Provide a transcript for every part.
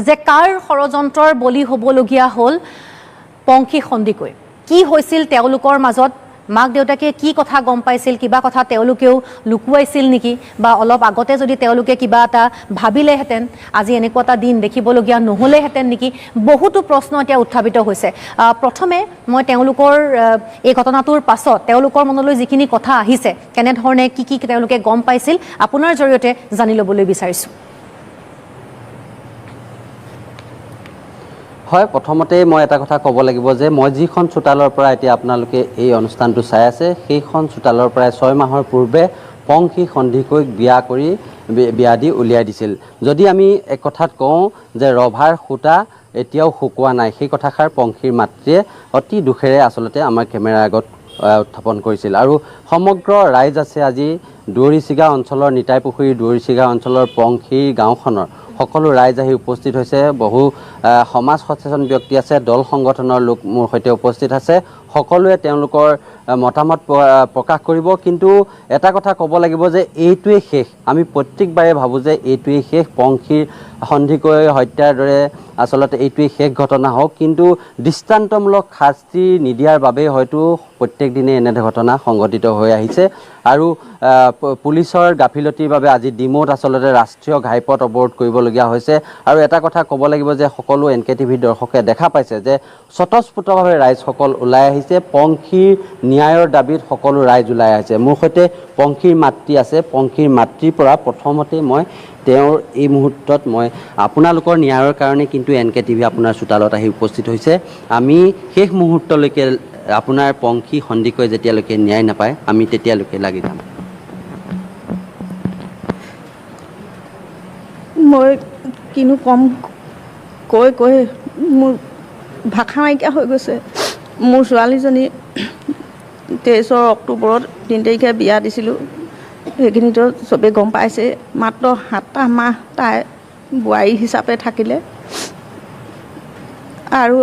যে কাৰ ষড়যন্ত্ৰৰ বলি হ'বলগীয়া হ'ল পংখী সন্দিকৈ। কি হৈছিল তেওঁলোকৰ মাজত, মাক দেউতাকে কি কথা গম পাইছিল, কিবা কথা তেওঁলোকেও লুকুৱাইছিল নেকি, বা অলপ আগতে যদি তেওঁলোকে কিবা এটা ভাবিলেহেঁতেন আজি এনেকুৱা এটা দিন দেখিবলগীয়া নহ'লেহেঁতেন নেকি, বহুতো প্ৰশ্ন এতিয়া উত্থাপিত হৈছে। প্ৰথমে মই তেওঁলোকৰ এই ঘটনাটোৰ পাছত তেওঁলোকৰ মনলৈ যিখিনি কথা আহিছে, কেনেধৰণে কি কি তেওঁলোকে গম পাইছিল আপোনাৰ জৰিয়তে জানি ল'বলৈ বিচাৰিছোঁ। হয়, প্ৰথমতে মই এটা কথা ক'ব লাগিব যে মই যিখন চোতালৰ পৰা এতিয়া আপোনালোকে এই অনুষ্ঠানটো চাই আছে, সেইখন চোতালৰ পৰাই 6 মাহৰ পূৰ্বে পংখী সন্দিকৈক বিয়া দি উলিয়াই দিছিল। যদি আমি এক কথাত কওঁ যে ৰভাৰ সূতা এতিয়াও শুকোৱা নাই, সেই কথাষাৰ পংখীৰ মাতৃয়ে অতি দুখেৰে আচলতে আমাৰ কেমেৰাৰ আগত উত্থাপন কৰিছিল। আৰু সমগ্ৰ ৰাইজ আছে আজি দুৱৰিচিগা অঞ্চলৰ নিতাইপুখুৰীৰ দুৱৰিচিগা অঞ্চলৰ পংখীৰ গাঁওখনৰ সকলো ৰাইজ আহি উপস্থিত হৈছে। বহু সমাজ সচেতন ব্যক্তি আছে, দল সংগঠনৰ লোক মোৰ সৈতে উপস্থিত আছে। সকলোৱে তেওঁলোকৰ মতামত প্ৰকাশ কৰিব। কিন্তু এটা কথা ক'ব লাগিব যে এইটোৱেই শেষ। আমি প্ৰত্যেকবাৰে ভাবোঁ যে এইটোৱেই শেষ, পংখীৰ সন্দিকৈ হত্যাৰ দৰে আচলতে এইটোৱেই শেষ ঘটনা হওক, কিন্তু দৃষ্টান্তমূলক শাস্তি নিদিয়াৰ বাবেই হয়তো প্ৰত্যেক দিনে এনে ঘটনা সংঘটিত হৈ আহিছে। আৰু পুলিচৰ গাফিলতিৰ বাবে আজি ডিমৌত আচলতে ৰাষ্ট্ৰীয় ঘাইপথ অৱৰোধ কৰিবলগীয়া হৈছে। আৰু এটা কথা ক'ব লাগিব যে সকলো এন কে টিভিৰ দৰ্শকে দেখা পাইছে যে স্বতঃস্ফূৰ্তভাৱে ৰাইজসকল ওলাই আহিছে, পংখীৰ ন্যায়ৰ দাবীত সকলো ৰাইজ ওলাই আহিছে। মোৰ সৈতে পংখীৰ মাতৃ আছে। পংখীৰ মাতৃৰ পৰা প্ৰথমতে মই তেওঁৰ এই মুহূৰ্তত মই আপোনালোকৰ ন্যায়ৰ কাৰণে কিন্তু এন কে টিভি আপোনাৰ চোতালত আহি উপস্থিত হৈছে। আমি শেষ মুহূৰ্তলৈকে আপোনাৰ পংখী সন্দিকৈ যেতিয়ালৈকে ন্যায় নাপায় আমি তেতিয়ালৈকে লাগি যাম। মই কিনো কম, কৈ কৈ মোৰ ভাষা নাইকিয়া হৈ গৈছে। মোৰ ছোৱালীজনী 23 অক্টোবৰত 3 তাৰিখে বিয়া দিছিলোঁ, সেইখিনিতো চবেই গম পাইছে। মাত্ৰ 7টা মাহ তাই বোৱাৰী হিচাপে থাকিলে। আৰু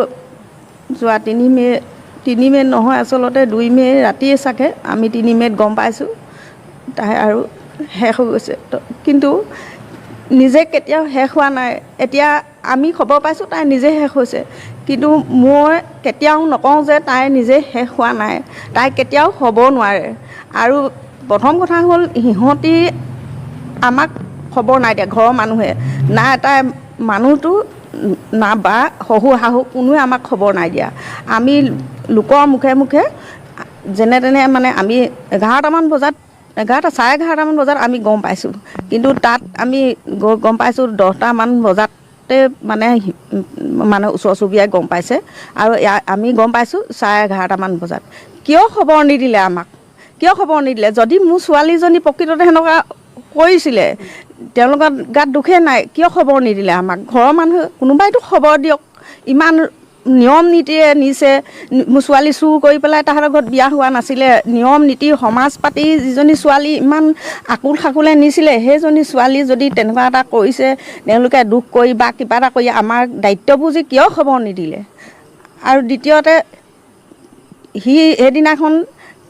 যোৱা 3 মে' নহয়, আচলতে 2 মে' ৰাতিয়ে চাগে আমি 3 মে'ত গম পাইছোঁ তাই আৰু শেষ হৈ গৈছে। কিন্তু নিজে কেতিয়াও শেষ হোৱা নাই। এতিয়া আমি খবৰ পাইছোঁ তাই নিজে শেষ হৈছে, কিন্তু মই কেতিয়াও নকওঁ যে তাই নিজে শেষ হোৱা নাই, তাই কেতিয়াও হ'ব নোৱাৰে। আৰু প্ৰথম কথা হ'ল সিহঁতি আমাক খবৰ নাই দিয়া, ঘৰৰ মানুহে না, তাই মানুহটো না বা শহু শাহু কোনোৱে আমাক খবৰ নাই দিয়া। আমি লোকৰ মুখে মুখে যেনে তেনে মানে আমি 11টামান বজাত, এঘাৰটা চাৰে এঘাৰটামান বজাত আমি গম পাইছোঁ। কিন্তু তাত আমি গম পাইছোঁ 10টামান বজাতে মানে মানে ওচৰ চুবুৰীয়াই গম পাইছে। আৰু আমি গম পাইছোঁ চাৰে এঘাৰটামান বজাত। কিয় খবৰ নিদিলে আমাক? কিয় খবৰ নিদিলে? যদি মোৰ ছোৱালীজনী প্ৰকৃততে সেনেকুৱা কৰিছিলে, তেওঁলোকৰ গাত দোষেই নাই, কিয় খবৰ নিদিলে আমাক? ঘৰৰ মানুহে কোনোবাইতো খবৰ দিয়ক। ইমান নিয়ম নীতিৰে নিছে, মোৰ ছোৱালী চুৰ কৰি পেলাই তাহাঁতৰ ঘৰত বিয়া হোৱা নাছিলে। নিয়ম নীতি সমাজ পাতি যিজনী ছোৱালী ইমান আকুল খাকুলে নিছিলে, সেইজনী ছোৱালী যদি তেনেকুৱা এটা কৰিছে, তেওঁলোকে দুখ কৰি বা কিবা এটা কৰি আমাৰ দায়িত্ব বুজি কিয় খবৰ নিদিলে? আৰু দ্বিতীয়তে সি সেইদিনাখন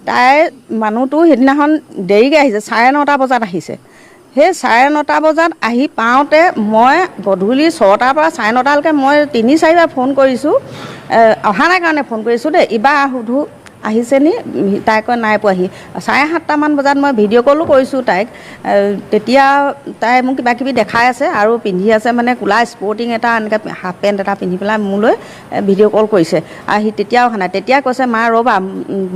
তাই মানুহটো সেইদিনাখন দেৰিকৈ আহিছে, 9:30 বজাত আহিছে। সেই 9:30 বজাত আহি পাওঁতে মই গধূলি 6টাৰ পৰা 9:30লৈকে মই 3-4বাৰ ফোন কৰিছোঁ, অহা নাই কাৰণে ফোন কৰিছোঁ দেই, ইবাৰ সোধোঁ আহিছে নি, তাই কয় নাই পোৱাহি। 7:30মান বজাত মই ভিডিঅ' কলো কৰিছোঁ তাইক, তেতিয়া তাই মোক কিবা কিবি দেখাই আছে আৰু পিন্ধি আছে মানে ক'লা স্পৰ্টিং এটা, এনেকৈ হাফ পেণ্ট এটা পিন্ধি পেলাই মোলৈ ভিডিঅ' কল কৰিছে। আৰু সি তেতিয়াও অহা নাই। তেতিয়া কৈছে মা ৰ'বা,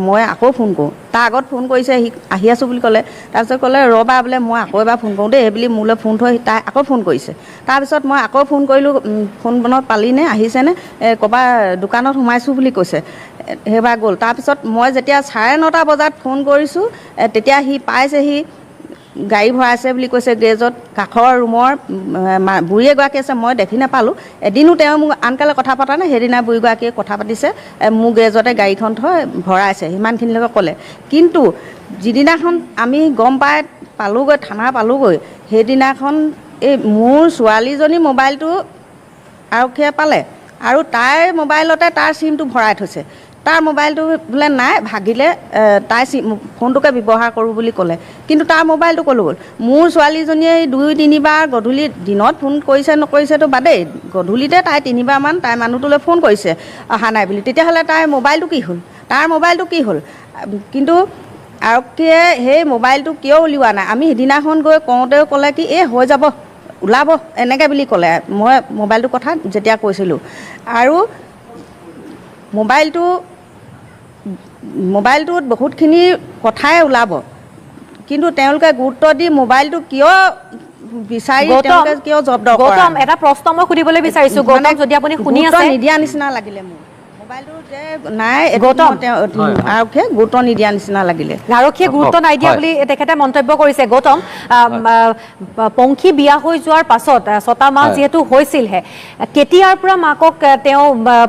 মই আকৌ ফোন কৰোঁ। তাৰ আগত ফোন কৰিছে, সি আহি আছোঁ বুলি ক'লে। তাৰপিছত ক'লে ৰ'বা বোলে মই আকৌ এবাৰ ফোন কৰোঁ দেই, সেইবুলি মোলৈ ফোন থৈ তাই আকৌ ফোন কৰিছে। তাৰপিছত মই আকৌ ফোন কৰিলোঁ, ফোন বনত পালিনে, আহিছেনে, ক'ৰবাৰ দোকানত সোমাইছোঁ বুলি কৈছে। সেইবাৰ গ'ল। তাৰপিছত মই যেতিয়া 9:30 বজাত ফোন কৰিছোঁ, তেতিয়া সি পাইছেহি, গাড়ী ভৰাইছে বুলি কৈছে গেৰেজত। কাষৰ ৰুমৰ বুঢ়ী এগৰাকী আছে, মই দেখি নাপালোঁ। এদিনো তেওঁ মোক আনকালে কথা পতা নাই, সেইদিনা বুঢ়ীগৰাকীয়ে কথা পাতিছে, মোৰ গেৰেজতে গাড়ীখন থৈ ভৰাইছে, সিমানখিনিলৈকে ক'লে। কিন্তু যিদিনাখন আমি গম পাই পালোঁগৈ, থানা পালোঁগৈ, সেইদিনাখন এই মোৰ ছোৱালীজনী মোবাইলটো আৰক্ষীয়ে পালে আৰু তাইৰ মোবাইলতে তাৰ চিমটো ভৰাই থৈছে। তাৰ মোবাইলটো বোলে নাই, ভাগিলে, তাই ফোনটোকে ব্যৱহাৰ কৰোঁ বুলি ক'লে। কিন্তু তাৰ মোবাইলটো ক'লৈ গ'ল? মোৰ ছোৱালীজনীয়ে 2-3বাৰ গধূলি, দিনত ফোন কৰিছে নকৰিছেতো বাদেই, গধূলিতে তাই 3বাৰমান তাই মানুহটোলৈ ফোন কৰিছে অহা নাই বুলি। তেতিয়াহ'লে তাইৰ মোবাইলটো কি হ'ল? তাৰ মোবাইলটো কি হ'ল? কিন্তু আৰক্ষীয়ে সেই মোবাইলটো কিয় উলিওৱা নাই? আমি সিদিনাখন গৈ কওঁতেও ক'লে কি এই হৈ যাব, ওলাব এনেকৈ বুলি ক'লে। মই মোবাইলটোৰ কথা যেতিয়া কৈছিলোঁ, আৰু মোবাইলটোত বহুতখিনি কথাই ওলাব, কিন্তু তেওঁলোকে গুৰুত্ব দি মোবাইলটো কিয় বিচাৰি তেওঁলোকে কিয় জব্দ কৰা? গৌতম, এটা প্ৰশ্ন মই সুধিবলৈ বিচাৰিছোঁ। গৌতম, যদি আপুনি শুনি আছে, নিদিয়া নিচিনা লাগিলে মোৰ মোবাইলটো যে নাই, গৌতম আৰক্ষীয়ে গুৰুত্ব নিদিয়া নিচিনা লাগিলে। আৰক্ষীয়ে গুৰুত্ব নাই দিয়া বুলি তেখেতে মন্তব্য কৰিছে। গৌতম, পংখী বিয়া হৈ যোৱাৰ পাছত 6টা মাহ যিহেতু হৈছিলহে, কেতিয়াৰ পৰা মাকক তেওঁ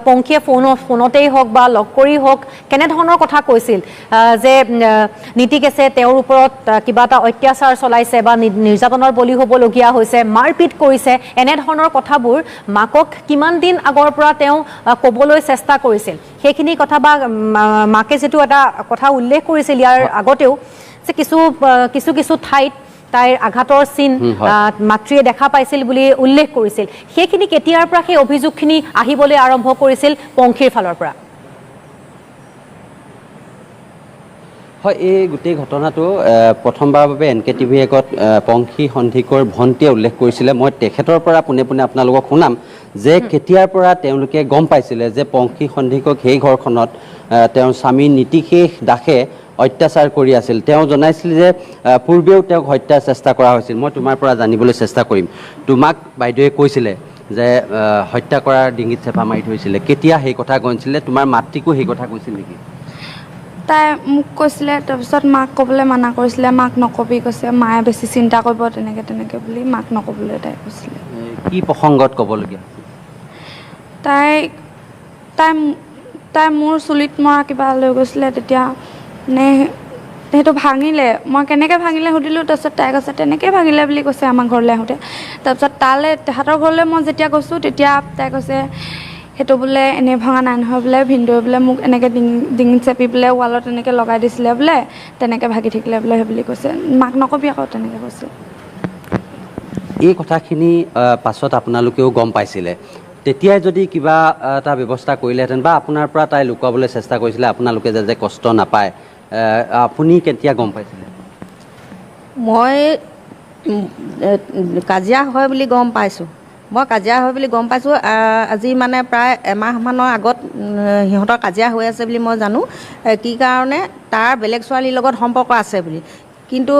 পংখীয়ে ফোনতেই হওক বা লগ কৰি হওক কেনেধৰণৰ কথা কৈছিল যে নীতিকেশে তেওঁৰ ওপৰত কিবা এটা অত্যাচাৰ চলাইছে বা নিৰ্যাতনৰ বলি হ'বলগীয়া হৈছে, মাৰপিট কৰিছে, এনেধৰণৰ কথাবোৰ মাকক কিমান দিন আগৰ পৰা তেওঁ ক'বলৈ চেষ্টা কৰিছিল সেইখিনি কথা, বা মাকে যিটো এটা কথা উল্লেখ কৰিছিল ইয়াৰ আগতেও যে কিছু কিছু কিছু ঠাইত তাইৰ আঘাতৰ চিন মাতৃয়ে দেখা পাইছিল বুলি উল্লেখ কৰিছিল, সেইখিনি কেতিয়াৰ পৰা সেই অভিযোগখিনি আহিবলৈ আৰম্ভ কৰিছিল পংখীৰ ফালৰ পৰা? হয়, এই গোটেই ঘটনাটো প্ৰথমবাৰৰ বাবে এন কে টিভিৰ আগত পংখী সন্দিকৈৰ ভণ্টিয়ে উল্লেখ কৰিছিলে। মই তেখেতৰ পৰা পোনে পোনে আপোনালোকক শুনাম যে কেতিয়াৰ পৰা তেওঁলোকে গম পাইছিলে যে পংখী সন্দিকৈক সেই ঘৰখনত তেওঁৰ স্বামী নীতিশেষ দাসে অত্যাচাৰ কৰি আছিল। তেওঁ জনাইছিল যে পূৰ্বেও তেওঁক হত্যাৰ চেষ্টা কৰা হৈছিল। মই তোমাৰ পৰা জানিবলৈ চেষ্টা কৰিম, তোমাক বাইদেৱে কৈছিলে যে হত্যা কৰাৰ ডিঙিত চেপা মাৰি থৈছিলে, কেতিয়া সেই কথা কৈছিলে? তোমাৰ মাতৃকো সেই কথা কৈছিল নেকি? তাই মোক কৈছিলে, তাৰপিছত মাক ক'বলৈ মানা কৰিছিলে, মাক নকবি কৈছে, মায়ে বেছি চিন্তা কৰিব তেনেকৈ তেনেকৈ বুলি মাক নক'বলৈ তাই কৈছিলে। কি প্ৰসংগত ক'বলগীয়া? তাই তাই তাই মোৰ চুলিত মৰা কিবা লৈ গৈছিলে, তেতিয়া মানে সেইটো ভাঙিলে, মই কেনেকৈ ভাঙিলে সুধিলোঁ, তাৰপিছত তাই কৈছে তেনেকৈ ভাঙিলে বুলি কৈছে আমাৰ ঘৰলৈ আহোঁতে। তাৰপিছত তালৈ তাহাঁতৰ ঘৰলৈ মই যেতিয়া গৈছোঁ তেতিয়া তাই কৈছে সেইটো বোলে এনেই ভঙা নাই নহয় বোলে, ভিনদেউ বোলে মোক এনেকৈ ডিঙিত চেপি বোলে ৱালত এনেকৈ লগাই দিছিলে বোলে, তেনেকৈ ভাগি থাকিলে বোলে সেই বুলি কৈছে, মাক নকবি আকৌ তেনেকৈ কৈছে। এই কথাখিনি পাছত আপোনালোকেও গম পাইছিলে, তেতিয়াই যদি কিবা এটা ব্যৱস্থা কৰিলেহেঁতেন বা আপোনাৰ পৰা তাই লুকুৱাবলৈ চেষ্টা কৰিছিলে আপোনালোকে যাতে কষ্ট নাপায়, আপুনি কেতিয়া গম পাইছিলে? মই কাজিয়া হয় বুলি গম পাইছোঁ, মই কাজিয়া হয় বুলি গম পাইছোঁ আজি মানে প্ৰায় এমাহমানৰ আগত সিহঁতৰ কাজিয়া হৈ আছে বুলি মই জানো। কি কাৰণে তাৰ বেলেগ ছোৱালীৰ লগত সম্পৰ্ক আছে বুলি, কিন্তু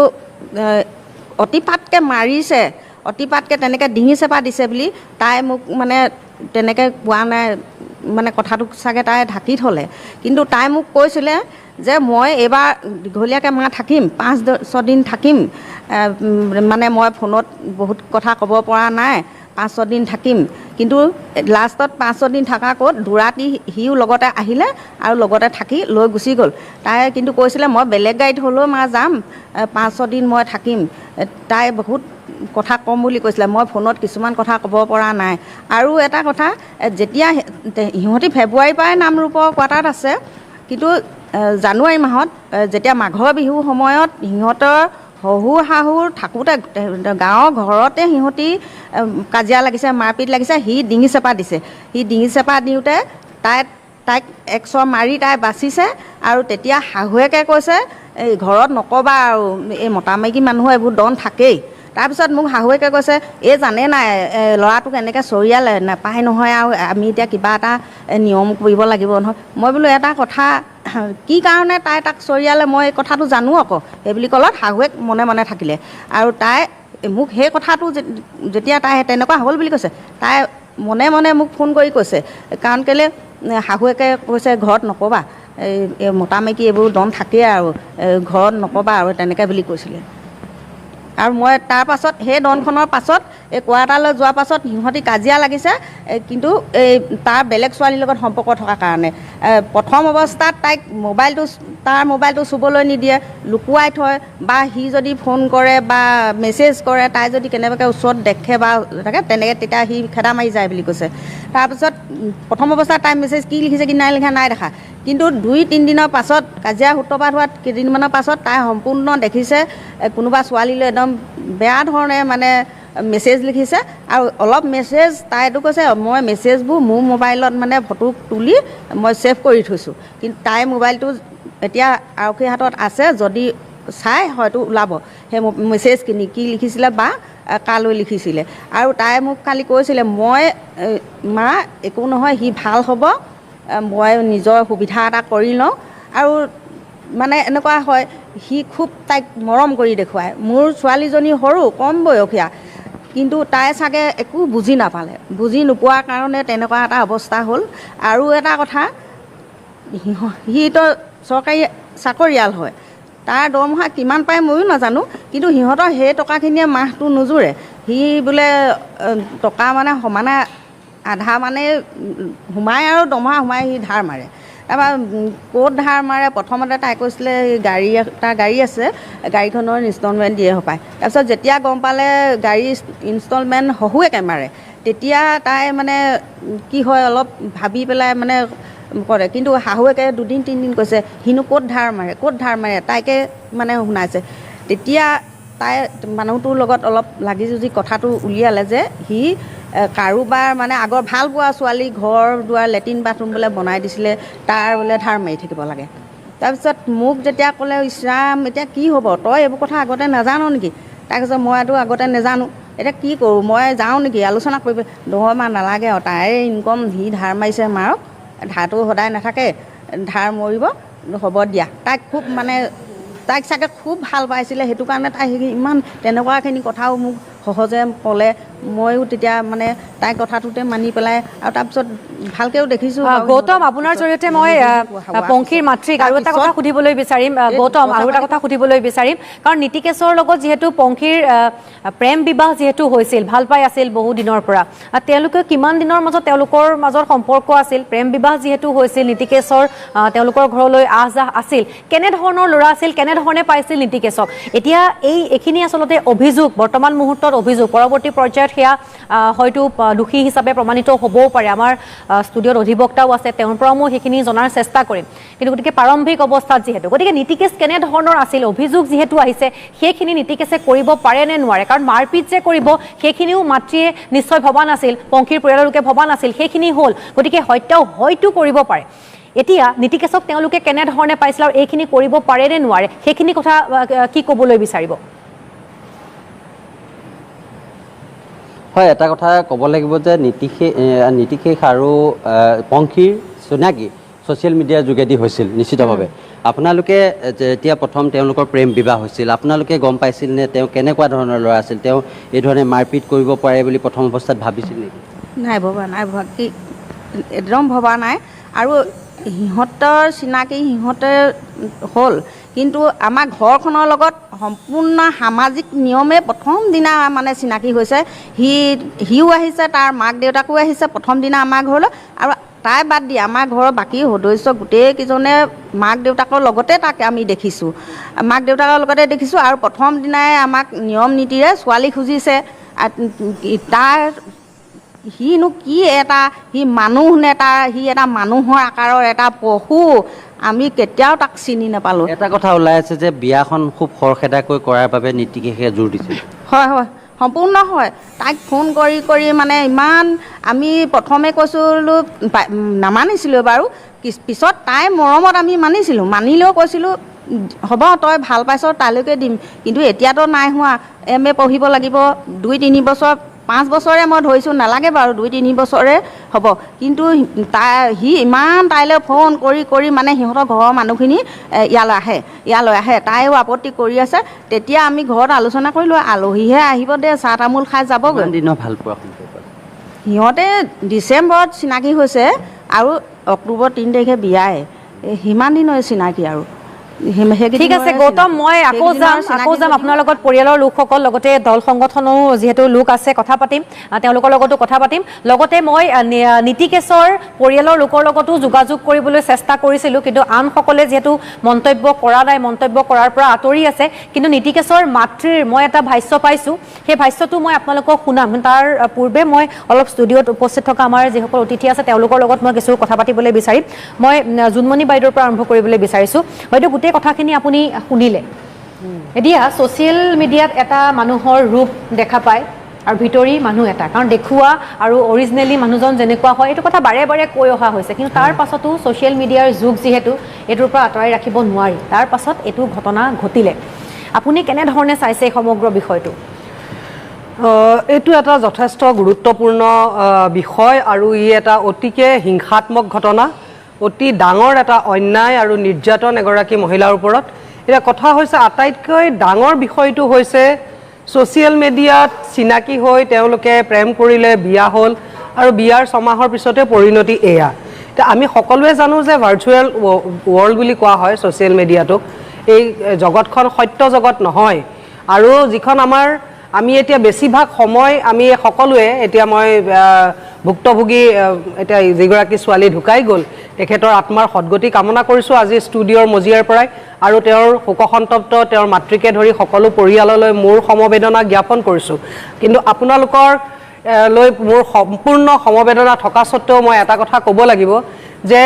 অতিপাতকৈ মাৰিছে, অতিপাতকৈ তেনেকৈ ডিঙি চেপা দিছে বুলি তাই মোক মানে তেনেকৈ কোৱা নাই, মানে কথাটো চাগে তাই ঢাকি থ'লে। কিন্তু তাই মোক কৈছিলে যে মই এইবাৰ দীঘলীয়াকৈ মা থাকিম, 5-6 দিন থাকিম, মানে মই ফোনত বহুত কথা ক'ব পৰা নাই, 5-6 দিন থাকিম। কিন্তু লাষ্টত 5-6 দিন থকা ক'ত দুৰাতি সিও লগতে আহিলে আৰু লগতে থাকি লৈ গুচি গ'ল। তাই কিন্তু কৈছিলে মই বেলেগ গাড়ীত হ'লেও মা যাম, 5-6 দিন মই থাকিম। তাই বহুত কথা ক'ম বুলি কৈছিলে, মই ফোনত কিছুমান কথা ক'ব পৰা নাই। আৰু এটা কথা, যেতিয়া সিহঁতি ফেব্ৰুৱাৰীৰ পৰাই নামৰূপৰ কোৱাৰ্টাৰত আছে, কিন্তু জানুৱাৰী মাহত যেতিয়া মাঘৰ বিহুৰ সময়ত সিহঁতৰ শহুৰ শাহুৰ থাকোঁতে গাঁৱৰ ঘৰতে সিহঁতি কাজিয়া লাগিছে, মাৰপিট লাগিছে, সি ডিঙি চেপা দিছে। সি ডিঙি চেপা দিওঁতে তাইক এক চৰ মাৰি তাই বাচিছে। আৰু তেতিয়া শাহুৱেকে কৈছে এই ঘৰত নক'বা আৰু, এই মতা মাইকী মানুহৰ এইবোৰ দন থাকেই। তাৰপিছত মোক শাহুৱেকে কৈছে এই জানে নাই ল'ৰাটোক এনেকৈ চৰিয়ালে নাপায় নহয়, আৰু আমি এতিয়া কিবা এটা নিয়ম কৰিব লাগিব নহয়। মই বোলো এটা কথা, কি কাৰণে তাই তাক চৰিয়ালে মই এই কথাটো জানো আকৌ, সেই বুলি ক'লত শাহুৱেক মনে মনে থাকিলে। আৰু তাই মোক সেই কথাটো যেতিয়া তাই তেনেকুৱা হ'ল বুলি কৈছে, তাই মনে মনে মোক ফোন কৰি কৈছে, কাৰণ কেলৈ শাহুৱেকে কৈছে ঘৰত নক'বা, এই মতা মাইকী এইবোৰ দন থাকেই আৰু ঘৰত নক'বা আৰু তেনেকৈ বুলি কৈছিলে। আৰু মই তাৰ পাছত সেই দনখনৰ পাছত এই কোৱাৰ্টাৰলৈ যোৱাৰ পাছত সিহঁতি কাজিয়া লাগিছে, কিন্তু এই তাৰ বেলেগ ছোৱালীৰ লগত সম্পৰ্ক থকাৰ কাৰণে প্ৰথম অৱস্থাত তাইক মোবাইলটো, তাৰ মোবাইলটো চুবলৈ নিদিয়ে, লুকুৱাই থয়, বা সি যদি ফোন কৰে বা মেছেজ কৰে তাই যদি কেনেবাকৈ ওচৰত দেখে বা থাকে তেনেকৈ তেতিয়া সি খেদা মাৰি যায় বুলি কৈছে। তাৰপিছত প্ৰথম অৱস্থাত তাই মেছেজ কি লিখিছে কি নাই লিখা নাই দেখা, কিন্তু 2-3 দিনৰ পাছত কাজিয়া সূত্ৰপাত হোৱাত কেইদিনমানৰ পাছত তাই সম্পূৰ্ণ দেখিছে কোনোবা ছোৱালীলৈ একদম বেয়া ধৰণে মানে মেছেজ লিখিছে। আৰু অলপ মেছেজ তাই এইটো কৈছে, মই মেছেজবোৰ মোৰ মোবাইলত মানে ফটো তুলি মই ছেভ কৰি থৈছোঁ, কিন্তু তাইৰ মোবাইলটো এতিয়া আৰক্ষীৰ হাতত আছে, যদি চাই হয়তো ওলাব সেই মেছেজখিনি কি লিখিছিলে বা কালৈ লিখিছিলে। আৰু তাই মোক কালি কৈছিলে, মই মা একো নহয়, সি ভাল হ'ব, মই নিজৰ সুবিধা এটা কৰি লওঁ। আৰু মানে এনেকুৱা হয়, সি খুব তাইক মৰম কৰি দেখুৱায়। মোৰ ছোৱালীজনী সৰু, কম বয়সীয়া, কিন্তু তাই চাগে একো বুজি নাপালে, বুজি নোপোৱাৰ কাৰণে তেনেকুৱা এটা অৱস্থা হ'ল। আৰু এটা কথা, সিটো চৰকাৰী চাকৰিয়াল হয়, তাৰ দৰমহা কিমান পায় ময়ো নাজানো, কিন্তু সিহঁতৰ সেই টকাখিনিয়ে মাহটো নোজোৰে। সি বোলে টকা মানে সমানে আধা মানে সোমায় আৰু দৰমহা সোমাই সি ধাৰ মাৰে। তাৰপৰা ক'ত ধাৰ মাৰে, প্ৰথমতে তাই কৈছিলে গাড়ী, তাৰ গাড়ী আছে, গাড়ীখনৰ ইনষ্টলমেণ্ট দিয়ে হপায়। তাৰপিছত যেতিয়া গম পালে গাড়ী ইনষ্টলমেণ্ট শহুৱেকে মাৰে, তেতিয়া তাই মানে কি হয় অলপ ভাবি পেলাই মানে কৰে। কিন্তু শাহুৱেকে 2-3 দিন কৈছে, সিনো ক'ত ধাৰ মাৰে, ক'ত ধাৰ মাৰে, তাইকে মানে শুনাইছে। তেতিয়া তাই মানুহটোৰ লগত অলপ লাগি যুঁজি কথাটো উলিয়ালে যে সি কাৰোবাৰ মানে আগৰ ভাল পোৱা ছোৱালী ঘৰ দুৱাৰ লেট্ৰিন বাথৰুম বোলে বনাই দিছিলে, তাৰ বোলে ধাৰ মাৰি থাকিব লাগে। তাৰপিছত মোক যেতিয়া ক'লে, ইছৰাম এতিয়া কি হ'ব, তই এইবোৰ কথা আগতে নাজানো নেকি? তাৰপিছত মইতো আগতে নাজানো, এতিয়া কি কৰোঁ, মই যাওঁ নেকি আলোচনা কৰিব? নহয় মা নালাগে আৰু, তাৰে ইনকম, সি ধাৰ মাৰিছে মাৰক, ধাৰটো সদায় নাথাকে, ধাৰ মৰিব, হ'ব দিয়া। তাইক খুব মানে তাইক চাগে খুব ভাল পাইছিলে, সেইটো কাৰণে তাই ইমান তেনেকুৱাখিনি কথাও মোক সহজে ক'লে। ময়ো তেতিয়া মানে তাইৰ কথাটোতে মানি পেলাই আৰু তাৰপিছত ভালকৈও দেখিছোঁ। গৌতম, আপোনাৰ জৰিয়তে মই পংখীৰ মাতৃক আৰু এটা কথা সুধিবলৈ বিচাৰিম। গৌতম, আৰু এটা কথা সুধিবলৈ বিচাৰিম, কাৰণ নীতিকেশৰ লগত যিহেতু পংখীৰ প্ৰেম বিবাহ যিহেতু হৈছিল, ভাল পাই আছিল বহু দিনৰ পৰা, তেওঁলোকে কিমান দিনৰ মাজত তেওঁলোকৰ মাজত সম্পৰ্ক আছিল? প্ৰেম বিবাহ যিহেতু হৈছিল, নীতিকেশৰ তেওঁলোকৰ ঘৰলৈ আহ যাহ আছিল, কেনেধৰণৰ ল'ৰা আছিল, কেনেধৰণে পাইছিল নীতিকেশক? এতিয়া এইখিনি আচলতে অভিযোগ, বৰ্তমান মুহূৰ্তত অভিযোগ, পৰৱৰ্তী পৰ্যায়ত সেয়া হয়তো দোষী হিচাপে প্ৰমাণিত হ'বও পাৰে। আমাৰ ষ্টুডিঅ'ত অধিবক্তাও আছে, তেওঁৰ পৰাও মই সেইখিনি জনাৰ চেষ্টা কৰিম। কিন্তু গতিকে প্ৰাৰম্ভিক অৱস্থাত যিহেতু, গতিকে নীতিকেশ কেনেধৰণৰ আছিল, অভিযোগ যিহেতু আহিছে, সেইখিনি নীতিকেশে কৰিব পাৰে নে নোৱাৰে? কাৰণ মাৰপিট যে কৰিব সেইখিনিও মাতৃয়ে নিশ্চয় ভবা নাছিল, পংখীৰ পৰিয়ালৰ লোকে ভবা নাছিল, সেইখিনি হ'ল। গতিকে হত্যাও হয়তো কৰিব পাৰে। এতিয়া নীতিকেশক তেওঁলোকে কেনেধৰণে পাইছিল আৰু এইখিনি কৰিব পাৰে নে নোৱাৰে, সেইখিনি কথা কি ক'বলৈ বিচাৰিব? হয়, এটা কথা ক'ব লাগিব যে নীতিকেশ আৰু পংখীৰ চিনাকি ছ'চিয়েল মিডিয়াৰ যোগেদি হৈছিল। নিশ্চিতভাৱে আপোনালোকে যেতিয়া প্ৰথম তেওঁলোকৰ প্ৰেম বিবাহ হৈছিল, আপোনালোকে গম পাইছিল নে তেওঁ কেনেকুৱা ধৰণৰ ল'ৰা আছিল? তেওঁ এই ধৰণে মাৰপিট কৰিব পাৰে বুলি প্ৰথম অৱস্থাত ভাবিছিল নেকি? নাই ভবা, নাই ভবা, কি একদম ভবা নাই। আৰু সিহঁতৰ চিনাকি সিহঁতে হ'ল, কিন্তু আমাৰ ঘৰখনৰ লগত সম্পূৰ্ণ সামাজিক নিয়মে প্ৰথম দিনা মানে চিনাকি হৈছে। সিও আহিছে, তাৰ মাক দেউতাকো আহিছে প্ৰথম দিনা আমাৰ ঘৰলৈ। আৰু তাই বাদ দি আমাৰ ঘৰৰ বাকী সদস্য গোটেইকেইজনে মাক দেউতাকৰ লগতে তাক আমি দেখিছোঁ, মাক দেউতাকৰ লগতে দেখিছোঁ। আৰু প্ৰথম দিনাই আমাক নিয়ম নীতিৰে ছোৱালী খুজিছে। তাৰ সিনো কি এটা, সি মানুহ নে তাৰ সি এটা মানুহৰ আকাৰৰ এটা পশু, আমি কেতিয়াও তাক চিনি নাপালোঁ। এটা কথা ওলাই আছে যে বিয়াখন খুব খৰখেদাকৈ কৰাৰ বাবে নীতিকেশে জোৰ দিছিল। হয় হয়, সম্পূৰ্ণ হয়। তাইক ফোন কৰি কৰি মানে ইমান আমি প্ৰথমে কৈছিলোঁ নামানিছিলোঁ বাৰু, পিছত তাইৰ মৰমত আমি মানিছিলোঁ। মানিলেও কৈছিলোঁ হ'ব তই ভাল পাইছ তালৈকে দিম, কিন্তু এতিয়াতো নাই হোৱা, এম এ পঢ়িব লাগিব, 2-3 বছৰ, 5 বছৰে মই ধৰিছোঁ, নালাগে বাৰু 2-3 বছৰে হ'ব। কিন্তু তাই সি ইমান তাইলৈ ফোন কৰি কৰি মানে সিহঁতৰ ঘৰৰ মানুহখিনি ইয়ালৈ আহে, তাইও আপত্তি কৰি আছে। তেতিয়া আমি ঘৰত আলোচনা কৰিলোঁ, আলহীহে আহিব দে, চাহ তামোল খাই যাবগৈ। ভাল পোৱা সিহঁতে ডিচেম্বৰত চিনাকি হৈছে আৰু অক্টোবৰ 3 তাৰিখে বিয়াই, সিমান দিনৰে চিনাকি। আৰু ঠিক আছে গৌতম, মই আকৌ যাম, আকৌ যাম আপোনাৰ লগত। পৰিয়ালৰ লোকসকল লগতে দল সংগঠনৰো যিহেতু লোক আছে, কথা পাতিম, তেওঁলোকৰ লগতো কথা পাতিম। লগতে মই নীতিকেশৰ পৰিয়ালৰ লোকৰ লগতো যোগাযোগ কৰিবলৈ চেষ্টা কৰিছিলোঁ, কিন্তু আনসকলে যিহেতু মন্তব্য কৰা নাই, মন্তব্য কৰাৰ পৰা আঁতৰি আছে। কিন্তু নীতিকেশৰ মাতৃৰ মই এটা ভাষ্য পাইছোঁ, সেই ভাষ্যটো মই আপোনালোকক শুনাম। তাৰ পূৰ্বে মই অলপ ষ্টুডিঅ'ত উপস্থিত থকা আমাৰ যিসকল অতিথি আছে তেওঁলোকৰ লগত মই কিছু কথা পাতিবলৈ বিচাৰিম। মই জোনমণি বাইদেউৰ পৰা আৰম্ভ কৰিবলৈ বিচাৰিছোঁ। হয়তো গোটেই কথাখিনি আপুনি শুনিলে। এতিয়া ছ'চিয়েল মিডিয়াত এটা মানুহৰ ৰূপ দেখা পায় আৰু ভিতৰি মানুহ এটা, কাৰণ দেখুওৱা আৰু অৰিজিনেলি মানুহজন যেনেকুৱা হয় এইটো কথা বাৰে বাৰে কৈ অহা হৈছে। কিন্তু তাৰ পাছতো ছ'চিয়েল মিডিয়াৰ যুগ যিহেতু এইটোৰ পৰা আঁতৰাই ৰাখিব নোৱাৰি। তাৰ পাছত এইটো ঘটনা ঘটিলে, আপুনি কেনেধৰণে চাইছে এই সমগ্ৰ বিষয়টো? এইটো এটা যথেষ্ট গুৰুত্বপূৰ্ণ বিষয় আৰু ই এটা অতিকে হিংসাত্মক ঘটনা, অতি ডাঙৰ এটা অন্যায় আৰু নিৰ্যাতন এগৰাকী মহিলাৰ ওপৰত। এতিয়া কথা হৈছে, আটাইতকৈ ডাঙৰ বিষয়টো হৈছে ছ'চিয়েল মিডিয়াত চিনাকি হৈ তেওঁলোকে প্ৰেম কৰিলে, বিয়া হ'ল আৰু বিয়াৰ ছমাহৰ পিছতে পৰিণতি এয়া। এতিয়া আমি সকলোৱে জানো যে ভাৰ্চুৱেল ৱৰ্ল্ড বুলি কোৱা হয় ছ'চিয়েল মিডিয়াটোক। এই জগতখন সত্য জগত নহয়। আৰু যিখন আমাৰ আমি এতিয়া বেছিভাগ সময় আমি সকলোৱে এতিয়া মই ভুক্তভোগী এতিয়া যিগৰাকী ছোৱালী ঢুকাই গ'ল তেখেতৰ আত্মাৰ সদগতি কামনা কৰিছোঁ আজি ষ্টুডিঅ'ৰ মজিয়াৰ পৰাই, আৰু তেওঁৰ শোকসন্তপ্ত তেওঁৰ মাতৃকে ধৰি সকলো পৰিয়াললৈ মোৰ সমবেদনা জ্ঞাপন কৰিছোঁ। কিন্তু আপোনালোকৰ লৈ মোৰ সম্পূৰ্ণ সমবেদনা থকা স্বত্তেও মই এটা কথা ক'ব লাগিব যে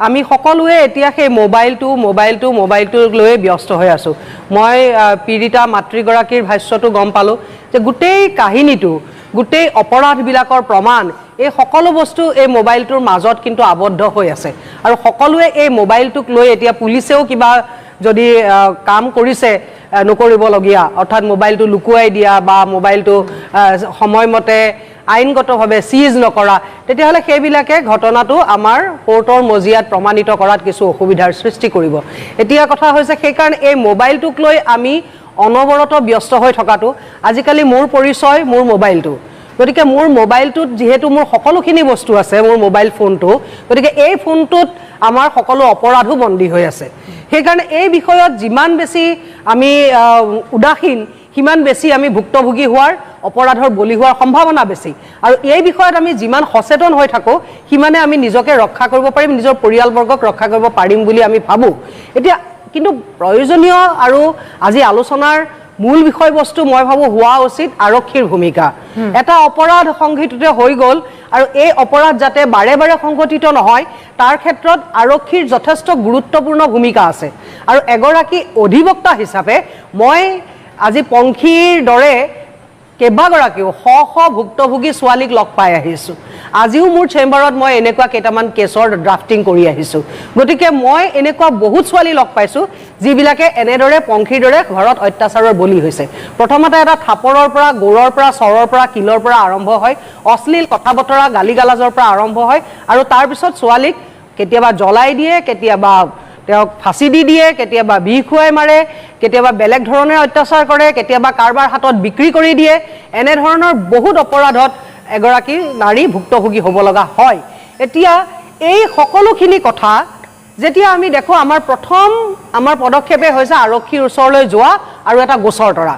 আমি সকলোৱে এতিয়া সেই মোবাইলটো মোবাইলটো মোবাইলটো লৈয়ে ব্যস্ত হৈ আছোঁ। মই পীড়িতা মাতৃগৰাকীৰ ভাষ্যটো গম পালোঁ যে গোটেই কাহিনীটো, গোটেই অপৰাধবিলাকৰ প্ৰমাণ, এই সকলো বস্তু এই মোবাইলটোৰ মাজত কিন্তু আবদ্ধ হৈ আছে। আৰু সকলোৱে এই মোবাইলটোক লৈ এতিয়া পুলিচেও কিবা যদি কাম কৰিছে নকৰিবলগীয়া, অৰ্থাৎ মোবাইলটো লুকুৱাই দিয়া বা মোবাইলটো সময়মতে আইনগতভাৱে চিজ নকৰা, তেতিয়াহ'লে সেইবিলাকে ঘটনাটো আমাৰ কোৰ্টৰ মজিয়াত প্ৰমাণিত কৰাত কিছু অসুবিধাৰ সৃষ্টি কৰিব। এতিয়া কথা হৈছে সেইকাৰণে এই মোবাইলটোক লৈ আমি অনবৰত ব্যস্ত হৈ থকাটো, আজিকালি মোৰ পৰিচয় মোৰ মোবাইলটো, গতিকে মোৰ মোবাইলটোত যিহেতু মোৰ সকলোখিনি বস্তু আছে, মোৰ মোবাইল ফোনটো, গতিকে এই ফোনটোত আমাৰ সকলো অপৰাধো বন্দী হৈ আছে। সেইকাৰণে এই বিষয়ত যিমান বেছি আমি উদাসীন, সিমান বেছি আমি ভুক্তভোগী হোৱাৰ, অপৰাধৰ বলি হোৱাৰ সম্ভাৱনা বেছি। আৰু এই বিষয়ত আমি যিমান সচেতন হৈ থাকোঁ সিমানে আমি নিজকে ৰক্ষা কৰিব পাৰিম, নিজৰ পৰিয়ালবৰ্গক ৰক্ষা কৰিব পাৰিম বুলি আমি ভাবোঁ। এতিয়া কিন্তু প্ৰয়োজনীয় আৰু আজি আলোচনাৰ মূল বিষয়বস্তু মই ভাবোঁ হোৱা উচিত আৰক্ষীৰ ভূমিকা। এটা অপৰাধ সংঘটিত হৈ গ'ল আৰু এই অপৰাধ যাতে বাৰে বাৰে সংঘটিত নহয় তাৰ ক্ষেত্ৰত আৰক্ষীৰ যথেষ্ট গুৰুত্বপূৰ্ণ ভূমিকা আছে। আৰু এগৰাকী অধিবক্তা হিচাপে মই আজি পংখীৰ দৰে কেইবাগৰাকীও শ শ ভুক্তভোগী ছোৱালীক লগ পাই আহিছোঁ। আজিও মোৰ চেম্বাৰত মই এনেকুৱা কেইটামান কেছৰ ড্ৰাফটিং কৰি আহিছোঁ। গতিকে মই এনেকুৱা বহুত ছোৱালী লগ পাইছোঁ যিবিলাকে এনেদৰে পংখীৰ দৰে ঘৰত অত্যাচাৰৰ বলি হৈছে। প্ৰথমতে এটা থাপৰৰ পৰা, গোৰৰ পৰা, চৰৰ পৰা, কিলৰ পৰা আৰম্ভ হয়, অশ্লীল কথা বতৰা, গালি গালাজৰ পৰা আৰম্ভ হয়, আৰু তাৰপিছত ছোৱালীক কেতিয়াবা জ্বলাই দিয়ে, কেতিয়াবা তেওঁক ফাঁচি দি দিয়ে, কেতিয়াবা বিষ খুৱাই মাৰে, কেতিয়াবা বেলেগ ধৰণে অত্যাচাৰ কৰে, কেতিয়াবা কাৰোবাৰ হাতত বিক্ৰী কৰি দিয়ে। এনেধৰণৰ বহুত অপৰাধত এগৰাকী নাৰী ভুক্তভোগী হ'ব লগা হয়। এতিয়া এই সকলোখিনি কথা যেতিয়া আমি দেখোঁ, আমাৰ প্ৰথম আমাৰ পদক্ষেপে হৈছে আৰক্ষীৰ ওচৰলৈ যোৱা আৰু এটা গোচৰ তৰা।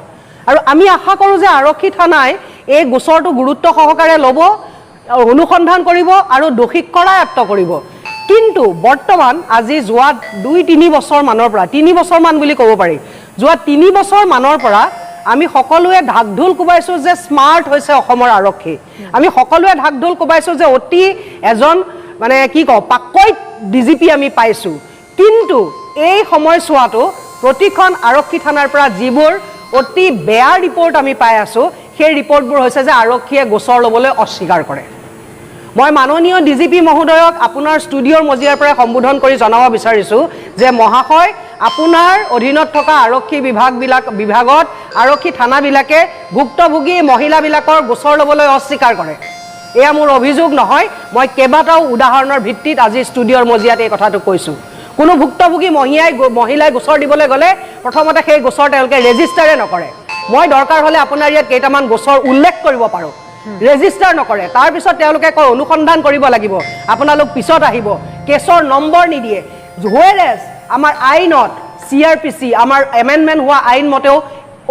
আৰু আমি আশা কৰোঁ যে আৰক্ষী থানাই এই গোচৰটো গুৰুত্ব সহকাৰে ল'ব, অনুসন্ধান কৰিব আৰু দোষীক কৰায়ত্ব কৰিব। কিন্তু বৰ্তমান আজি যোৱা 2-3 বছৰ মানৰ পৰা, 3 বছৰমান বুলি ক'ব পাৰি, যোৱা 3 বছৰ মানৰ পৰা আমি সকলোৱে ঢাক ঢোল কোবাইছোঁ যে স্মাৰ্ট হৈছে অসমৰ আৰক্ষী। আমি সকলোৱে ঢাক ঢোল কোবাইছোঁ যে অতি এজন মানে কি কওঁ পাকৈত ডি জি পি আমি পাইছোঁ। কিন্তু এই সময়ছোৱাটো প্ৰতিখন আৰক্ষী থানাৰ পৰা যিবোৰ অতি বেয়া ৰিপৰ্ট আমি পাই আছোঁ, সেই ৰিপৰ্টবোৰ হৈছে যে আৰক্ষীয়ে গোচৰ ল'বলৈ অস্বীকাৰ কৰে। মই মাননীয় ডি জি পি মহোদয়ক আপোনাৰ ষ্টুডিঅ'ৰ মজিয়াৰ পৰাই সম্বোধন কৰি জনাব বিচাৰিছোঁ যে মহাশয়, আপোনাৰ অধীনত থকা আৰক্ষী বিভাগত আৰক্ষী থানাবিলাকে ভুক্তভোগী মহিলাবিলাকৰ গোচৰ ল'বলৈ অস্বীকাৰ কৰে। এয়া মোৰ অভিযোগ নহয়, মই কেইবাটাও উদাহৰণৰ ভিত্তিত আজি ষ্টুডিঅ'ৰ মজিয়াত এই কথাটো কৈছোঁ। কোনো ভুক্তভোগী মহিলাই গোচৰ দিবলৈ গ'লে প্ৰথমতে সেই গোচৰ তেওঁলোকে ৰেজিষ্টাৰে নকৰে। মই দৰকাৰ হ'লে আপোনাৰ ইয়াত কেইটামান গোচৰ উল্লেখ কৰিব পাৰোঁ, ৰেজিষ্টাৰ নকৰে। তাৰপিছত তেওঁলোকে কয় অনুসন্ধান কৰিব লাগিব, আপোনালোক পিছত আহিব, কেছৰ নম্বৰ নিদিয়ে। হোৱেৰেজ আমাৰ আইনত CRPC আমাৰ এমেণ্ডমেণ্ট হোৱা আইন মতেও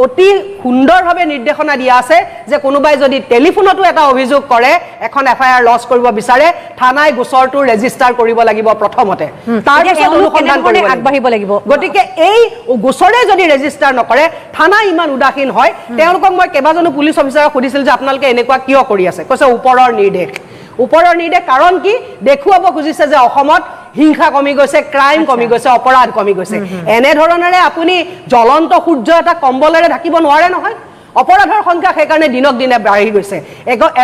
অতি সুন্দৰভাৱে নিৰ্দেশনা দিয়া আছে যে কোনোবাই যদি টেলিফোনতো এটা অভিযোগ কৰে, এখন FIR lodge কৰিব বিচাৰে, থানাই গোচৰটো ৰেজিষ্টাৰ কৰিব লাগিব প্ৰথমতে, তাৰপিছত অনুসন্ধান কৰিব আগবাঢ়িব লাগিব। গতিকে এই গোচৰে যদি ৰেজিষ্টাৰ নকৰে, থানা ইমান উদাসীন হয়। তেওঁলোকক মই কেইবাজনো পুলিচ অফিচাৰক সুধিছিল যে আপোনালোকে এনেকুৱা কিয় কৰি আছে, কৈছে ওপৰৰ নিৰ্দেশ। ওপৰৰ নিৰ্দেশ কাৰণ কি, দেখুৱাব খুজিছে যে অসমত হিংসা কমি গৈছে, ক্ৰাইম কমি গৈছে, অপৰাধ কমি গৈছে। এনেধৰণেৰে আপুনি জ্বলন্ত সূৰ্য এটা কম্বলেৰে ঢাকিব নোৱাৰে নহয়। অপৰাধৰ সংখ্যা সেইকাৰণে দিনক দিনে বাঢ়ি গৈছে।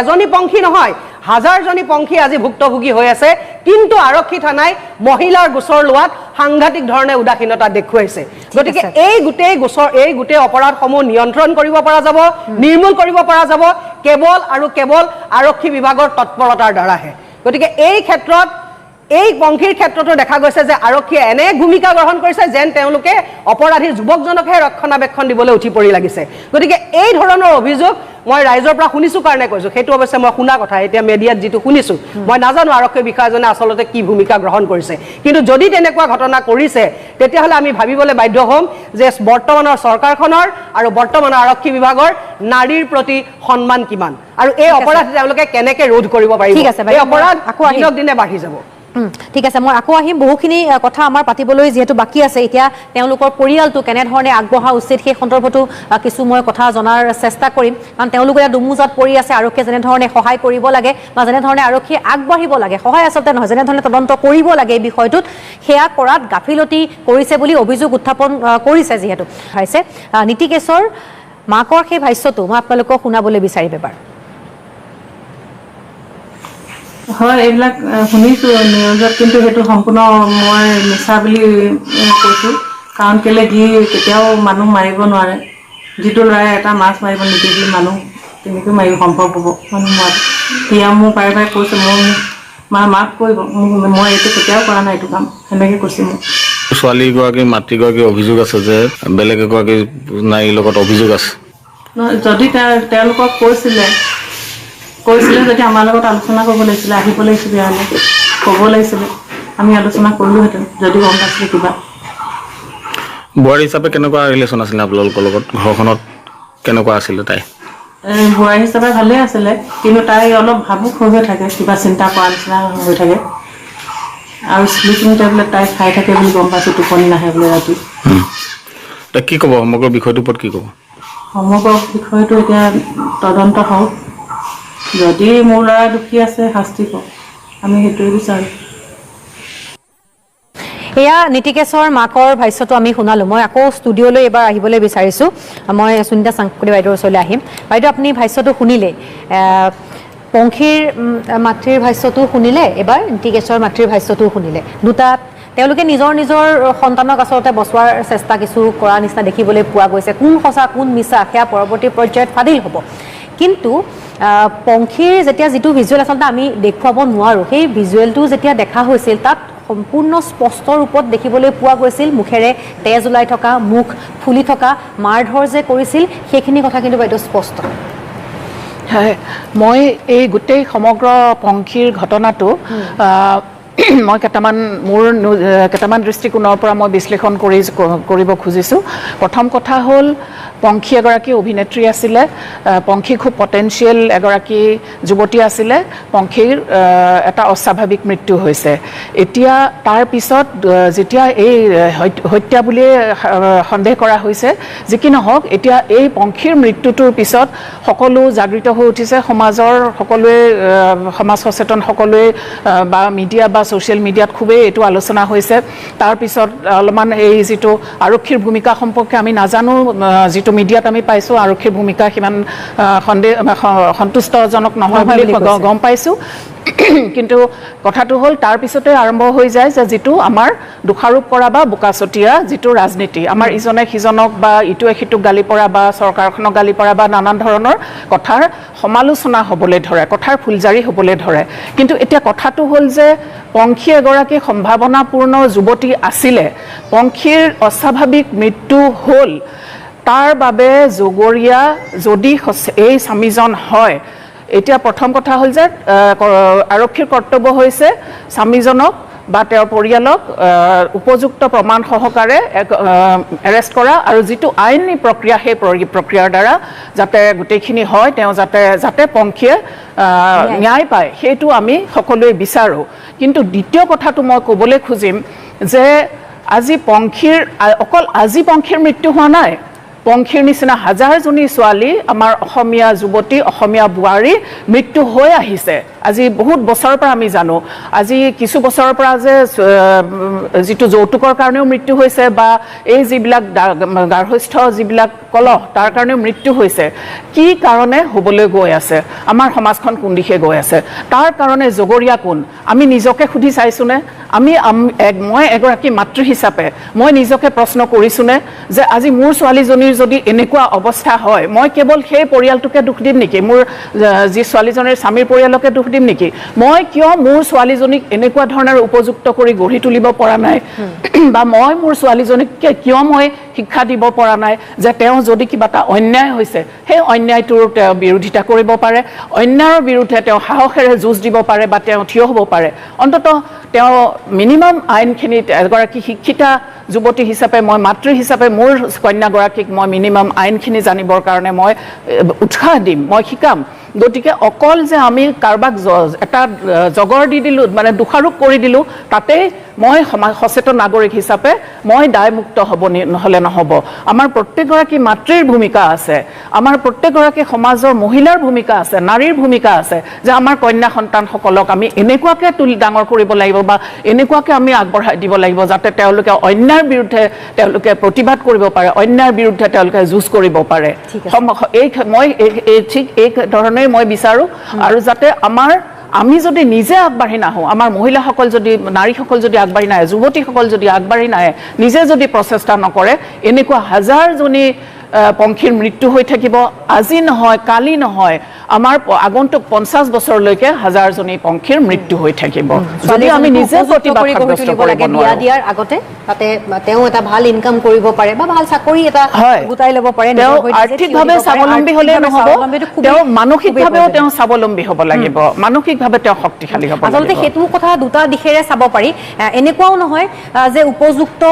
এজনী পংখী নহয়, হাজাৰজনী পংখী আজি ভুক্তভোগী হৈ আছে, কিন্তু আৰক্ষী থানাই মহিলাৰ গোচৰ লোৱাত সাংঘাতিক ধৰণে উদাসীনতা দেখুৱাইছে। গতিকে এই গোটেই গোচৰ, এই গোটেই অপৰাধসমূহ নিয়ন্ত্ৰণ কৰিব পৰা যাব, নিৰ্মূল কৰিব পৰা যাব কেৱল আৰু কেৱল আৰক্ষী বিভাগৰ তৎপৰতাৰ দ্বাৰাহে। গতিকে এই ক্ষেত্ৰত, এই পংখীৰ ক্ষেত্ৰতো দেখা গৈছে যে আৰক্ষীয়ে এনে ভূমিকা গ্ৰহণ কৰিছে যেন তেওঁলোকে অপৰাধী যুৱকজনকহে ৰক্ষণাবেক্ষণ দিবলৈ উঠি পৰি লাগিছে। গতিকে এই ধৰণৰ অভিযোগ মই ৰাইজৰ পৰা শুনিছোঁ কাৰণে কৈছোঁ, সেইটো অৱশ্যে মই শুনা কথা, এতিয়া মিডিয়াত যিটো শুনিছোঁ মই নাজানো আৰক্ষী বিষয়াজনে আচলতে কি ভূমিকা গ্ৰহণ কৰিছে, কিন্তু যদি তেনেকুৱা ঘটনা কৰিছে তেতিয়াহ'লে আমি ভাবিবলৈ বাধ্য হ'ম যে বৰ্তমানৰ চৰকাৰখনৰ আৰু বৰ্তমানৰ আৰক্ষী বিভাগৰ নাৰীৰ প্ৰতি সন্মান কিমান, আৰু এই অপৰাধ তেওঁলোকে কেনেকৈ ৰোধ কৰিব পাৰিব। এই অপৰাধ দিনক দিনে বাঢ়ি যাব। ঠিক আছে, মই আকৌ আহিম। বহুখিনি কথা আমাৰ পাতিবলৈ যিহেতু বাকী আছে। এতিয়া তেওঁলোকৰ পৰিয়ালটো কেনেধৰণে আগবঢ়া উচিত সেই সন্দৰ্ভতো কিছু মই কথা জনাৰ চেষ্টা কৰিম, কাৰণ তেওঁলোক এতিয়া দুমোজাত পৰি আছে। আৰক্ষীয়ে যেনেধৰণে সহায় কৰিব লাগে বা যেনেধৰণে আৰক্ষীয়ে আগবাঢ়িব লাগে, সহায় আচলতে নহয়, যেনেধৰণে তদন্ত কৰিব লাগে এই বিষয়টোত, সেয়া কৰাত গাফিলতি কৰিছে বুলি অভিযোগ উত্থাপন কৰিছে। যিহেতু হৈছে নীতিকেশৰ মাকৰ সেই ভাষ্যটো মই আপোনালোকক শুনাবলৈ বিচাৰিম এবাৰ। হয়, এইবিলাক শুনিছোঁ নিউজত, কিন্তু সেইটো সম্পূৰ্ণ মই মিছা বুলি কৈছোঁ। কাৰণ কেলৈ সি কেতিয়াও মানুহ মাৰিব নোৱাৰে, যিটো ল'ৰাই এটা মাছ মাৰিব নিদিয়ে সি মানুহ তেনেকৈ মাৰিব সম্ভৱ হ'ব মানুহ মৰাটো। সি আৰু মোৰ বাৰে বাৰে কৈছে, মই মোক মা মাফ কৰিব, মোক মই এইটো কেতিয়াও কৰা নাই এইটো কাম, সেনেকৈ কৈছে মোক। ছোৱালীগৰাকীৰ মাতৃগৰাকীৰ অভিযোগ আছে যে বেলেগ এগৰাকী নাৰীৰ লগত অভিযোগ আছে। নহয়, যদি তেওঁলোকক কৈছিলে যদি আমাৰ লগত আলোচনা কৰিব লাগিছিলে, আহিব লাগিছিলে, ইয়ালৈ ক'ব লাগিছিলে, আমি আলোচনা কৰিলোহেঁতেন যদি গম পাইছিলে কিবা। বোৱাৰী হিচাপে কেনেকুৱা ৰিলেশ্যন আছিলে আপোনালোকৰ লগত, ঘৰখনত কেনেকুৱা আছিলে তাই? বোৱাৰী হিচাপে ভালেই আছিলে, কিন্তু তাই অলপ ভাবুক হৈ থাকে, কিবা চিন্তা কৰা নিচিনা হৈ থাকে, আৰু শ্লিপিং টেবলেট তাই খাই থাকে বুলি গম পাইছোঁ, টোপনি নাহে বোলে ৰাতি। কি ক'ব সমগ্ৰ বিষয়টোৰ ওপৰত, কি ক'ব? সমগ্ৰ বিষয়টো এতিয়া তদন্ত হওক, যদি মোৰ ল'ৰা দোষী আছে শাস্তি পাওক, আমি সেইটোৱে বিচাৰোঁ। এয়া নীতিকেশৰ মাকৰ ভাষ্যটো আমি শুনালোঁ। মই আকৌ ষ্টুডিঅ'লৈ এইবাৰ আহিবলৈ বিচাৰিছোঁ। মই সুনীতা চাংকোটি বাইদেউৰ ওচৰলৈ আহিম। বাইদেউ, আপুনি ভাষ্যটো শুনিলে, পংখীৰ মাতৃৰ ভাষ্যটো শুনিলে, এবাৰ নীতিকেশৰ মাতৃৰ ভাষ্যটোও শুনিলে। দুটা তেওঁলোকে নিজৰ নিজৰ সন্তানক আচলতে বচোৱাৰ চেষ্টা কিছু কৰা নিচিনা দেখিবলৈ পোৱা গৈছে। কোন সঁচা কোন মিছা সেয়া পৰৱৰ্তী পৰ্যায়ত ফাদিল হ'ব। কিন্তু পংখীৰ যেতিয়া যিটো ভিজুৱেল আচলতে আমি দেখুৱাব নোৱাৰোঁ, সেই ভিজুৱেলটো যেতিয়া দেখা হৈছিল তাত সম্পূৰ্ণ স্পষ্ট ৰূপত দেখিবলৈ পোৱা গৈছিল মুখেৰে তেজ ওলাই থকা, মুখ ফুলি থকা, মাৰধৰ যে কৰিছিল সেইখিনি কথা কিন্তু বাইদেউ স্পষ্ট। হয়, মই এই গোটেই সমগ্ৰ পংখীৰ ঘটনাটো মই কেইটামান মোৰ কেইটামান দৃষ্টিকোণৰ পৰা মই বিশ্লেষণ কৰিব খুজিছোঁ। প্ৰথম কথা হ'ল, পংখী এগৰাকী অভিনেত্ৰী আছিলে, পংখী খুব পটেঞ্চিয়েল এগৰাকী যুৱতী আছিলে। পংখীৰ এটা অস্বাভাৱিক মৃত্যু হৈছে। এতিয়া তাৰ পিছত যেতিয়া এই হত্যা বুলিয়ে সন্দেহ কৰা হৈছে, যি কি নহওক, এতিয়া এই পংখীৰ মৃত্যুটোৰ পিছত সকলো জাগৃত হৈ উঠিছে, সমাজৰ সকলোৱে, সমাজ সচেতন সকলোৱে বা মিডিয়া বা ছ'চিয়েল মিডিয়াত খুবেই এইটো আলোচনা হৈছে। তাৰপিছত অলপমান এই যিটো আৰক্ষীৰ ভূমিকা সম্পৰ্কে আমি নাজানো, যিটো মিডিয়াত আমি পাইছোঁ আৰক্ষীৰ ভূমিকা সিমান সন্দেহ সন্তুষ্টজনক নহয় বুলি গম পাইছোঁ। কিন্তু কথাটো হ'ল তাৰপিছতে আৰম্ভ হৈ যায় যে যিটো আমাৰ দোষাৰোপ কৰা বা বোকাচতীয়া যিটো ৰাজনীতি, আমাৰ ইজনে সিজনক বা ইটোৱে সিটোক গালি পৰা বা চৰকাৰখনক গালি পৰা বা নানান ধৰণৰ কথাৰ সমালোচনা হ'বলৈ ধৰে, কথাৰ ফুলজাৰি হ'বলৈ ধৰে। কিন্তু এতিয়া কথাটো হ'ল যে পংখী এগৰাকী সম্ভাৱনাপূৰ্ণ যুৱতী আছিলে, পংখীৰ অস্বাভাৱিক মৃত্যু হ'ল, তাৰ বাবে জগৰীয়া যদি এই স্বামীজন হয়, এতিয়া প্ৰথম কথা হ'ল যে আৰক্ষীৰ কৰ্তব্য হৈছে স্বামীজনক বা তেওঁৰ পৰিয়ালক উপযুক্ত প্ৰমাণ সহকাৰে এৰেষ্ট কৰা আৰু যিটো আইনী প্ৰক্ৰিয়া সেই প্ৰক্ৰিয়াৰ দ্বাৰা যাতে গোটেইখিনি হয়, তেওঁ যাতে যাতে পংখীয়ে ন্যায় পায়, সেইটো আমি সকলোৱে বিচাৰোঁ। কিন্তু দ্বিতীয় কথাটো মই ক'বলৈ খুজিম যে আজি পংখীৰ অকল আজি পংখীৰ মৃত্যু হোৱা নাই, পংখীৰ নিচিনা হাজাৰজনী ছোৱালী, আমাৰ অসমীয়া যুৱতী, অসমীয়া বোৱাৰী মৃত্যু হৈ আহিছে আজি বহুত বছৰৰ পৰা। আমি জানো আজি কিছু বছৰৰ পৰা যে যিটো যৌতুকৰ কাৰণেও মৃত্যু হৈছে বা এই যিবিলাক গাৰ্হস্থ্য যিবিলাক কলহ তাৰ কাৰণেও মৃত্যু হৈছে। কি কাৰণে হ'বলৈ গৈ আছে, আমাৰ সমাজখন কোন দিশে গৈ আছে, তাৰ কাৰণে জগৰীয়া কোন, আমি নিজকে সুধি চাইছোনে? আমি মই এগৰাকী মাতৃ হিচাপে মই নিজকে প্ৰশ্ন কৰিছোনে যে আজি মোৰ ছোৱালীজনীৰ যদি এনেকুৱা অৱস্থা হয়, মই কেৱল সেই পৰিয়ালটোকে দুখ দিম নেকি? মোৰ যি ছোৱালীজনীৰ স্বামীৰ পৰিয়ালকে দুখ দিম নেকি? মই কিয় মোৰ ছোৱালীজনীক এনেকুৱা ধৰণৰ উপযুক্ত কৰি গঢ়ি তুলিব পৰা নাই, বা মই মোৰ ছোৱালীজনীক কিয় মই শিক্ষা দিব পৰা নাই যে তেওঁ যদি কিবা এটা অন্যায় হৈছে সেই অন্যায়টোৰ তেওঁ বিৰোধিতা কৰিব পাৰে, অন্যায়ৰ বিৰুদ্ধে তেওঁ সাহসেৰে যুঁজ দিব পাৰে বা তেওঁ থিয় হ'ব পাৰে। অন্ততঃ তেওঁ মিনিমাম আইনখিনিত এগৰাকী শিক্ষিতা যুৱতী হিচাপে, মই মাতৃ হিচাপে মোৰ কন্যাগৰাকীক মই মিনিমাম আইনখিনি জানিবৰ কাৰণে মই উৎসাহ দিম, মই শিকাম। গতিকে অকল যে আমি কাৰোবাক এটা জগৰ দি দিলোঁ, মানে দোষাৰোপ কৰি দিলোঁ, তাতেই মই সমাজ সচেতন নাগৰিক হিচাপে মই দায়মুক্ত হ'ব নহ'লে নহ'ব। আমাৰ প্ৰত্যেকগৰাকী মাতৃৰ ভূমিকা আছে, আমাৰ প্ৰত্যেকগৰাকী সমাজৰ মহিলাৰ ভূমিকা আছে, নাৰীৰ ভূমিকা আছে যে আমাৰ কন্যা সন্তানসকলক আমি এনেকুৱাকৈ তুলি ডাঙৰ কৰিব লাগিব বা এনেকুৱাকৈ আমি আগবঢ়াই দিব লাগিব যাতে তেওঁলোকে অন্যায়ৰ বিৰুদ্ধে তেওঁলোকে প্ৰতিবাদ কৰিব পাৰে, অন্যায়ৰ বিৰুদ্ধে তেওঁলোকে যুঁজ কৰিব পাৰে। মই ঠিক এই ধৰণেই মই বিচাৰোঁ। আৰু যাতে আমি যদি নিজে আগবাঢ়ি নাহোঁ, আমাৰ মহিলাসকল যদি, নাৰীসকল যদি আগবাঢ়ি নাহে, যুৱতীসকল যদি আগবাঢ়ি নাহে, নিজে যদি প্ৰচেষ্টা নকৰে, এনেকুৱা হাজাৰজনী পংখীৰ মৃত্যু হৈ থাকিব। আজি নহয়, কালি নহয়, আমাৰ আগন্তুক 50 বছৰলৈকে হাজাৰজনী পংখীৰ মৃত্যু হৈ থাকিব যদি আমি নিজে প্ৰতিবাদ সাব্যস্ত কৰিব নোৱাৰোঁ। বিয়া দিয়াৰ আগতে তাতে তেওঁ এটা ভাল ইনকাম কৰিব পাৰে বা ভাল চাকৰি এটা গোটাই ল'ব পাৰে। তেওঁ আৰ্থিকভাৱে স্বাৱলম্বী হ'লে নহ'ব, তেওঁ মানসিকভাৱেও তেওঁ স্বাৱলম্বী হ'ব লাগিব, মানসিকভাৱে তেওঁ শক্তিশালী হ'ব লাগিব। আচলতে সেইটো কথা দুটা দিশেৰে চাব পাৰি। এনেকুৱাও নহয় যে উপযুক্ত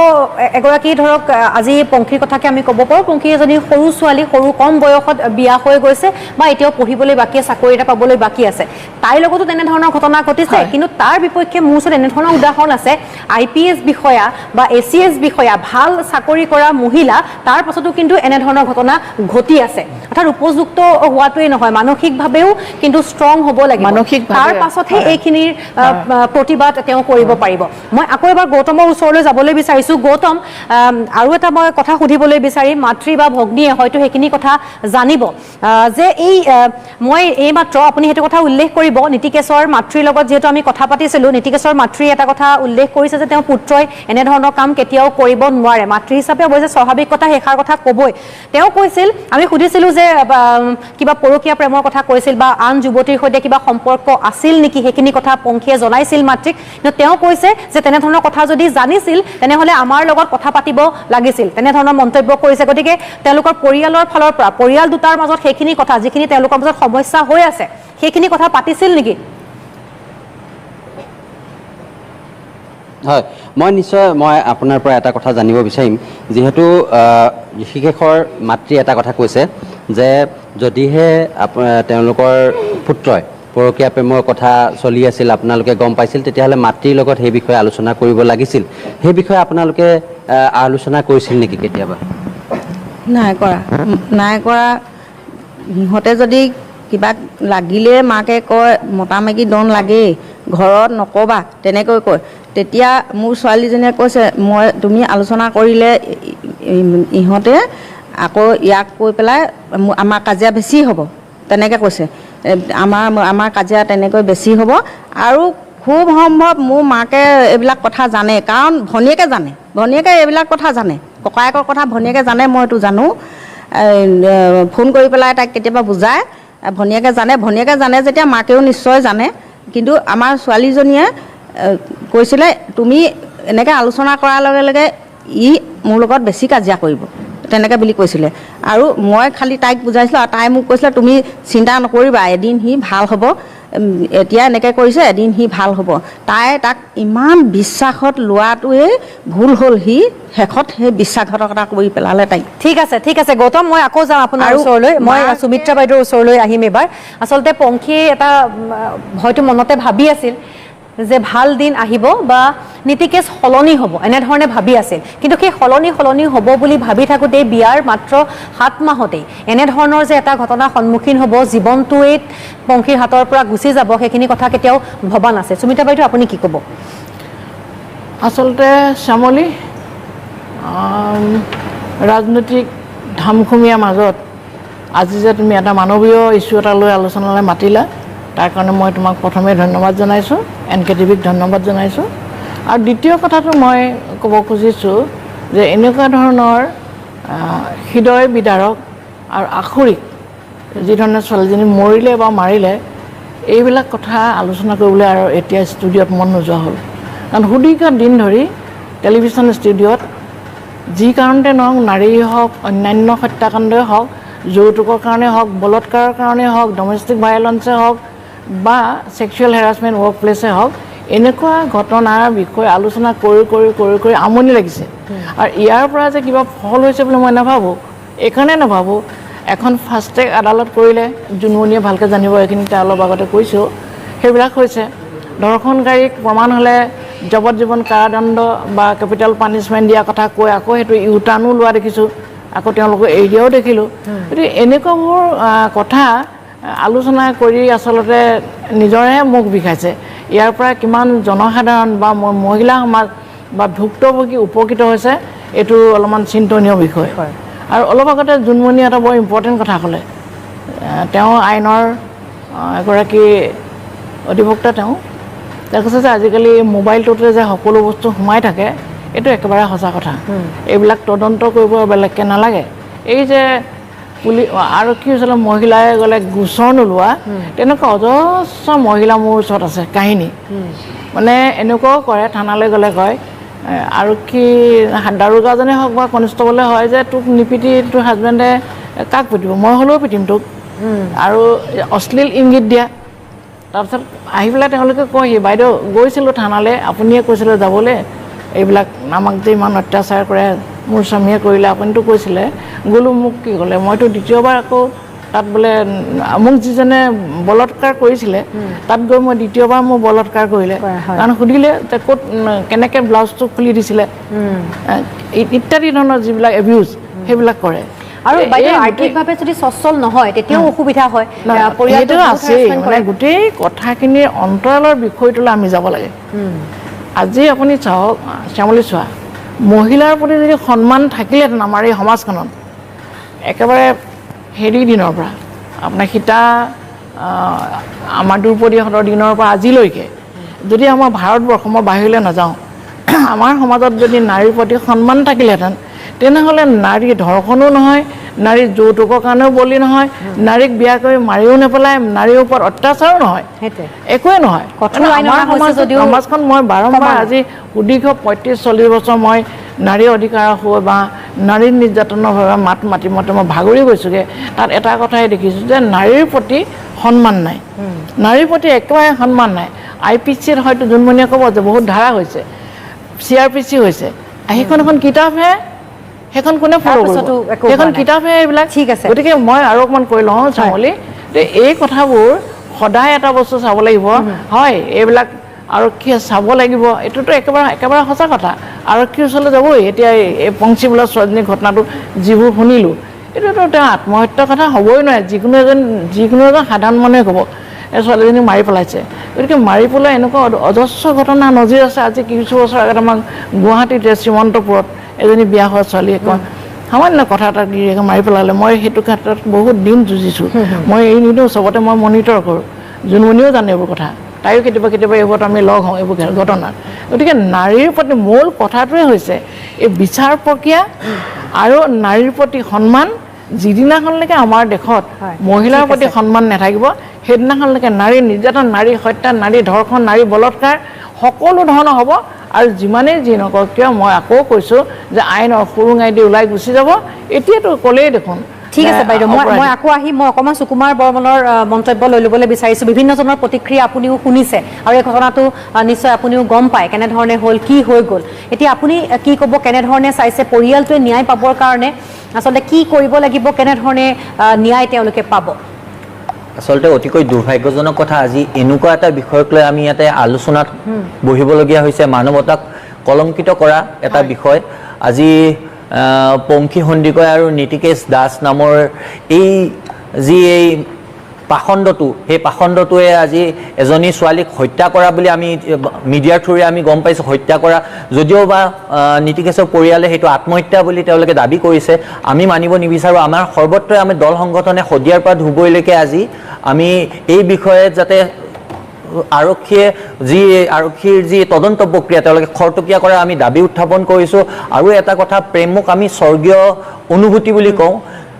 এগৰাকী, ধৰক আজি পংখীৰ কথাকে আমি ক'ব পাৰোঁ, পংখী এজনী সৰু ছোৱালী, সৰু কম বয়সত বিয়া হৈ গৈছে বা এতিয়াও পঢ়িবলৈ বাকী, চাকৰি এটা পাবলৈ বাকী আছে, তাইৰ লগতো তেনেধৰণৰ ঘটনা ঘটিছে। কিন্তু তাৰ বিপক্ষে মোৰ ওচৰত এনেধৰণৰ উদাহৰণ আছে, IPS বিষয়া বা ACS বিষয়া, ভাল চাকৰি কৰা মহিলা, তাৰ পাছতো কিন্তু এনেধৰণৰ ঘটনা ঘটি আছে। অৰ্থাৎ উপযুক্ত হোৱাটোৱেই নহয়, মানসিকভাৱেও কিন্তু ষ্ট্ৰং হ'ব লাগিব, তাৰ পাছতহে এইখিনিৰ প্ৰতিবাদ তেওঁ কৰিব পাৰিব। মই আকৌ এবাৰ গৌতমৰ ওচৰলৈ যাবলৈ বিচাৰিছোঁ। গৌতম, আৰু এটা মই কথা সুধিবলৈ বিচাৰিম, মাতৃ বা ভগ্নীয়ে হয়তো সেইখিনি কথা জানিব যে এই মই এইমাত্ৰ আপুনি সেইটো কথা উল্লেখ কৰিব, নীতিকেশৰ মাতৃৰ লগত যিহেতু আমি কথা পাতিছিলোঁ, নীতিকেশৰ মাতৃয়ে এটা কথা উল্লেখ কৰিছে যে তেওঁ পুত্ৰই এনেধৰণৰ কাম কেতিয়াও কৰিব নোৱাৰে। মাতৃ হিচাপে অৱশ্যে স্বাভাৱিক কথা, সেইষাৰ কথা ক'বই। তেওঁ কৈছিল, আমি সুধিছিলোঁ যে কিবা পৰকীয়া প্ৰেমৰ কথা কৈছিল বা আন যুৱতীৰ সৈতে কিবা সম্পৰ্ক আছিল নেকি, সেইখিনি কথা পংখীয়ে জনাইছিল মাতৃক। কিন্তু তেওঁ কৈছে যে তেনেধৰণৰ কথা যদি জানিছিল তেনেহ'লে আমাৰ লগত কথা পাতিব লাগিছিল, তেনেধৰণৰ মন্তব্য কৰিছে। গতিকে তেওঁলোকৰ পৰিয়ালৰ ফালৰ পৰা, পৰিয়াল দুটাৰ মাজত সেইখিনি কথা, যিখিনি তেওঁলোকৰ মাজত সমস্যা হৈ আছে, সেইখিনি কথা পাতিছিল নেকি? হয়, মই নিশ্চয় মই আপোনাৰ পৰা এটা কথা জানিব বিচাৰিম। যিহেতু ঋষিকেশৰ মাতৃ এটা কথা কৈছে যে যদিহে তেওঁলোকৰ পুত্ৰই পৰকীয়া প্ৰেমৰ কথা চলি আছিল, আপোনালোকে গম পাইছিল, তেতিয়াহ'লে মাতৃৰ লগত সেই বিষয়ে আলোচনা কৰিব লাগিছিল। সেই বিষয়ে আপোনালোকে আলোচনা কৰিছিল নেকি কেতিয়াবা? নাই কৰা, নাই কৰা। সিহঁতে যদি কিবা লাগিলে মাকে কয় মতা মাইকী দন লাগেই, ঘৰত নক'বা তেনেকৈ কয়। তেতিয়া মোৰ ছোৱালীজনীয়ে কৈছে, মই তুমি আলোচনা কৰিলে ইহঁতে আকৌ ইয়াক কৈ পেলাই আমাৰ কাজিয়া বেছি হ'ব তেনেকৈ কৈছে। আমাৰ কাজিয়া তেনেকৈ বেছি হ'ব। আৰু খুব সম্ভৱ মোৰ মাকে এইবিলাক কথা জানে, কাৰণ ভনীয়েকে জানে, ভনীয়েকে এইবিলাক কথা জানে, ককায়েকৰ কথা ভনীয়েকে জানে, মইতো জানো। ফোন কৰি পেলাই তাইক কেতিয়াবা বুজায়, ভনীয়েকে জানে, ভনীয়েকে জানে যেতিয়া মাকেও নিশ্চয় জানে। কিন্তু আমাৰ ছোৱালীজনীয়ে কৈছিলে, তুমি এনেকৈ আলোচনা কৰাৰ লগে লগে ই মোৰ লগত বেছি কাজিয়া কৰিব, তেনেকৈ বুলি কৈছিলে। আৰু মই খালি তাইক বুজাইছিলোঁ আৰু তাই মোক কৈছিলে তুমি চিন্তা নকৰিবা, এদিন সি ভাল হ'ব, এতিয়া এনেকৈ কৰিছে এদিন সি ভাল হ'ব। তাই তাক ইমান বিশ্বাসত লোৱাটোৱে ভুল হ'ল, সি শেষত সেই বিশ্বাসঘাতকতা কৰি পেলালে তাইক। ঠিক আছে, ঠিক আছে গৌতম, মই আকৌ যাম আপোনাৰ ওচৰলৈ, মই সুমিত্ৰা বাইদেউৰ ওচৰলৈ আহিম এবাৰ। আচলতে পংখীয়ে এটা হয়তো মনতে ভাবি আছিল যে ভাল দিন আহিব বা নীতিকেশ সলনি হ'ব, এনেধৰণে ভাবি আছিল। কিন্তু সেই সলনি হ'ব বুলি ভাবি থাকোঁতেই বিয়াৰ মাত্ৰ 7 মাহতেই এনেধৰণৰ যে এটা ঘটনাৰ সন্মুখীন হ'ব, জীৱনটোৱেই পংখীৰ হাতৰ পৰা গুচি যাব, সেইখিনি কথা কেতিয়াও ভবা নাছিল। সুমিত্ৰা বাইদেউ, আপুনি কি ক'ব? আচলতে শ্যামলী, ৰাজনৈতিক ধামখুমীয়াৰ মাজত আজি যে তুমি এটা মানৱীয় ইছ্যু এটা লৈ আলোচনালৈ মাতিলা, তাৰ কাৰণে মই তোমাক প্ৰথমে ধন্যবাদ জনাইছোঁ, এন কে টিভিক ধন্যবাদ জনাইছোঁ। আৰু দ্বিতীয় কথাটো মই ক'ব খুজিছোঁ যে এনেকুৱা ধৰণৰ হৃদয় বিদাৰক আৰু আসুৰিক যিধৰণে ছোৱালীজনী মৰিলে বা মাৰিলে, এইবিলাক কথা আলোচনা কৰিবলৈ আৰু এতিয়া ষ্টুডিঅ'ত মন নোযোৱা হ'ল। কাৰণ সুদীৰ্ঘ দিন ধৰি টেলিভিশ্যন ষ্টুডিঅ'ত যি কাৰণতে নহওক, নাৰীয়ে হওক, অন্যান্য হত্যাকাণ্ডই হওক, যৌতুকৰ কাৰণে হওক, বলৎকাৰৰ কাৰণে হওক, ডমেষ্টিক ভায়লেঞ্চে হওক বা ছেক্সুৱেল হেৰাছমেণ্ট ৱৰ্ক প্লেচে হওক, এনেকুৱা ঘটনাৰ বিষয়ে আলোচনা কৰি কৰি কৰি কৰি আমনি লাগিছে। আৰু ইয়াৰ পৰা যে কিবা ফল হৈছে বুলি মই নাভাবোঁ। এইকাৰণে নাভাবোঁ, এখন ফাষ্ট ট্ৰেক আদালত কৰিলে, জোনমণিয়ে ভালকৈ জানিব, এইখিনি তেওঁ অলপ আগতে কৈছোঁ, সেইবিলাক হৈছে। ধৰ্ষণকাৰীক প্ৰমাণ হ'লে যাৱজ্জীৱন কাৰাদণ্ড বা কেপিটেল পানিছমেণ্ট দিয়া কথা কৈ আকৌ সেইটো ইউটাৰ্ণো লোৱা দেখিছোঁ, আকৌ তেওঁলোকক এৰি দিয়াও দেখিলোঁ। গতিকে এনেকুৱাবোৰ কথা আলোচনা কৰি আচলতে নিজৰহে মুখ বিষাইছে। ইয়াৰ পৰা কিমান জনসাধাৰণ বা মহিলা সমাজ বা ভুক্তভোগী উপকৃত হৈছে, এইটো অলপমান চিন্তনীয় বিষয়। আৰু অলপ আগতে জোনমণি এটা বৰ ইম্পৰ্টেণ্ট কথা ক'লে, তেওঁ আইনৰ এগৰাকী অধিবক্তা, তেওঁ কৈছে যে আজিকালি মোবাইলটোতে যে সকলো বস্তু সোমাই থাকে, এইটো একেবাৰে সঁচা কথা। এইবিলাক তদন্ত কৰিব বেলেগকৈ নালাগে। এই যে পুলি আৰক্ষীৰ ওচৰলৈ মহিলাই গ'লে গোচৰ নোলোৱা, তেনেকুৱা অজস্ৰ মহিলা মোৰ ওচৰত আছে কাহিনী। মানে এনেকুৱাও কৰে, থানালৈ গ'লে কয় আৰক্ষী দাৰোগাজনে হওক বা কনষ্টেবলে হয় যে তোক নিপিটি তোৰ হাজবেণ্ডে কাক পিটিব, মই হ'লেও পিটিম তোক, আৰু অশ্লীল ইংগিত দিয়া। তাৰপিছত আহি পেলাই তেওঁলোকে কয়হি, বাইদেউ গৈছিলোঁ থানালৈ, আপুনিয়ে কৈছিলে যাবলৈ, এইবিলাক আমাক যে ইমান অত্যাচাৰ কৰে, মোৰ স্বামীয়ে কৰিলে, আপুনিতো কৈছিলে, গ'লোঁ, মোক কি ক'লে, মইতো দ্বিতীয়বাৰ আকৌ তাত বোলে মোক যিজনে বলৎকাৰ কৰিছিলে তাত গৈ মই দ্বিতীয়বাৰ মোক বলৎকাৰ কৰিলে, কাৰণ সুধিলে যে ক'ত কেনেকৈ ব্লাউজটো খুলি দিছিলে, ইত্যাদি ধৰণৰ যিবিলাক এবিউজ সেইবিলাক কৰে। আৰু বাইদেউ আৰ্থিকভাৱে যদি সচ্ছল নহয় তেতিয়াও অসুবিধা হয়, পৰিয়ালটো আছেই। মানে গোটেই কথাখিনিৰ অন্তৰালৰ বিষয়টোলৈ আমি যাব লাগে। আজি আপুনি চাওক, শ্যামলী চোৱা, মহিলাৰ প্ৰতি যদি সন্মান থাকিলেহেঁতেন আমাৰ এই সমাজখনত, একেবাৰে হেৰি দিনৰ পৰা, আপোনাৰ সীতা আমাৰ দ্ৰৌপদীহঁতৰ দিনৰ পৰা আজিলৈকে যদি আমাৰ ভাৰতবৰ্ষ, মই বাহিৰলৈ নাযাওঁ, আমাৰ সমাজত যদি নাৰীৰ প্ৰতি সন্মান থাকিলেহেঁতেন, তেনেহ'লে নাৰী ধৰ্ষণো নহয়, নাৰী যৌতুকৰ কাৰণেও বলি নহয়, নাৰীক বিয়া কৰি মাৰিও নেপেলায়, নাৰীৰ ওপৰত অত্যাচাৰো নহয়, একোৱে নহয়। সমাজখন মই বাৰম্বাৰ আজি সুদীৰ্ঘ 35-40 বছৰ মই নাৰী অধিকাৰৰ হৈ বা নাৰী নিৰ্যাতনৰ হৈ মাত মাতি মাতি মই ভাগৰি গৈছোঁগৈ। তাত এটা কথাই দেখিছোঁ যে নাৰীৰ প্ৰতি সন্মান নাই, নাৰীৰ প্ৰতি একেবাৰে সন্মান নাই। আই পি চিত হয়তো জোনমণিয়ে ক'ব যে বহুত ধাৰা হৈছে, চি আৰ পি চি হৈছে, সেইখন এখন কিতাপহে, সেইখন কোনে ফ'ল' কৰিব, সেইখন কিতাপহে এইবিলাক। ঠিক আছে, গতিকে মই আৰু অকণমান কৈ লওঁ শ্যামলী, এই কথাবোৰ সদায় এটা বস্তু চাব লাগিব। হয়, এইবিলাক আৰক্ষীয়ে চাব লাগিব, এইটোতো একেবাৰে একেবাৰে সঁচা কথা, আৰক্ষীৰ ওচৰলৈ যাবই। এতিয়া এই পংচী বোলা ছোৱালীজনীৰ ঘটনাটো যিবোৰ শুনিলোঁ, এইটোতো তেওঁ আত্মহত্যাৰ কথা হ'বই নোৱাৰে। যিকোনো এজন সাধাৰণ মানুহে ক'ব এই ছোৱালীজনী মাৰি পেলাইছে। গতিকে মাৰি পেলোৱা এনেকুৱা অজস্ৰ ঘটনা নজিৰ আছে। আজি কিছু বছৰ আগতে আমাক গুৱাহাটীত শ্ৰীমন্তপুৰত এজনী বিয়া হোৱা ছোৱালী সামান্য কথা এটা গিৰিয়েকে মাৰি পেলালে। মই সেইটো ক্ষেত্ৰত বহুত দিন যুঁজিছোঁ, মই এৰি নিদিওঁ, চবতে মই মনিটৰ কৰোঁ। জোনমণিও জানে এইবোৰ কথা, তাইও কেতিয়াবা কেতিয়াবা এইবোৰত আমি লগ হওঁ এইবোৰ ঘটনাত। গতিকে নাৰীৰ প্ৰতি মূল কথাটোৱে হৈছে এই বিচাৰ প্ৰক্ৰিয়া আৰু নাৰীৰ প্ৰতি সন্মান। যিদিনাখনলৈকে আমাৰ দেশত মহিলাৰ প্ৰতি সন্মান নাথাকিব, সেইদিনাখনলৈকে নাৰী নিৰ্যাতন, নাৰী হত্যা, নাৰী ধৰ্ষণ, নাৰী বলৎকাৰ সকলো ধৰণৰ হ'ব। আৰু যিমানেই যি নকৰক কিয়, মই আকৌ কৈছোঁ যে আইনৰ সুৰুঙাই দি ওলাই গুচি যাব। এতিয়াতো ক'লেই দেখোন। ঠিক আছে বাইদেউ, মই আকৌ আহিম। মই অকণমান সুকুমাৰ বৰ্মনৰ মন্তব্য লৈ ল'বলৈ বিচাৰিছোঁ। বিভিন্নজনৰ প্ৰতিক্ৰিয়া আপুনিও শুনিছে আৰু এই ঘটনাটো নিশ্চয় আপুনিও গম পায় কেনেধৰণে হ'ল, কি হৈ গ'ল। এতিয়া আপুনি কি ক'ব, কেনেধৰণে চাইছে পৰিয়ালটোৱে ন্যায় পাবৰ কাৰণে আচলতে কি কৰিব লাগিব, কেনেধৰণে ন্যায় তেওঁলোকে পাব? আচলতে অতিকৈ দুৰ্ভাগ্যজনক কথা, আজি এনেকুৱা এটা বিষয়ক লৈ আমি ইয়াতে আলোচনাত বহিবলগীয়া হৈছে, মানৱতাক কলংকিত কৰা এটা বিষয়। আজি পংখী সন্দিকৈ আৰু নীতিকেশ দাস নামৰ এই যি এই পাখণ্ডটো, সেই পাখণ্ডটোৱে আজি এজনী ছোৱালীক হত্যা কৰা বুলি আমি মিডিয়াৰ থ্ৰুৰে আমি গম পাইছোঁ। হত্যা কৰা যদিও বা নীতিকেশৰ পৰিয়ালে সেইটো আত্মহত্যা বুলি তেওঁলোকে দাবী কৰিছে, আমি মানিব নিবিচাৰোঁ। আমাৰ সৰ্বত্ৰই আমি দল সংগঠনে শদিয়াৰ পৰা ধুবুৰীলৈকে আজি আমি এই বিষয়ে যাতে আৰক্ষীয়ে যি আৰক্ষীৰ যি তদন্ত প্ৰক্ৰিয়া তেওঁলোকে খৰতকীয়া কৰা আমি দাবী উত্থাপন কৰিছোঁ। আৰু এটা কথা, প্ৰেমক আমি স্বৰ্গীয় অনুভূতি বুলি কওঁ।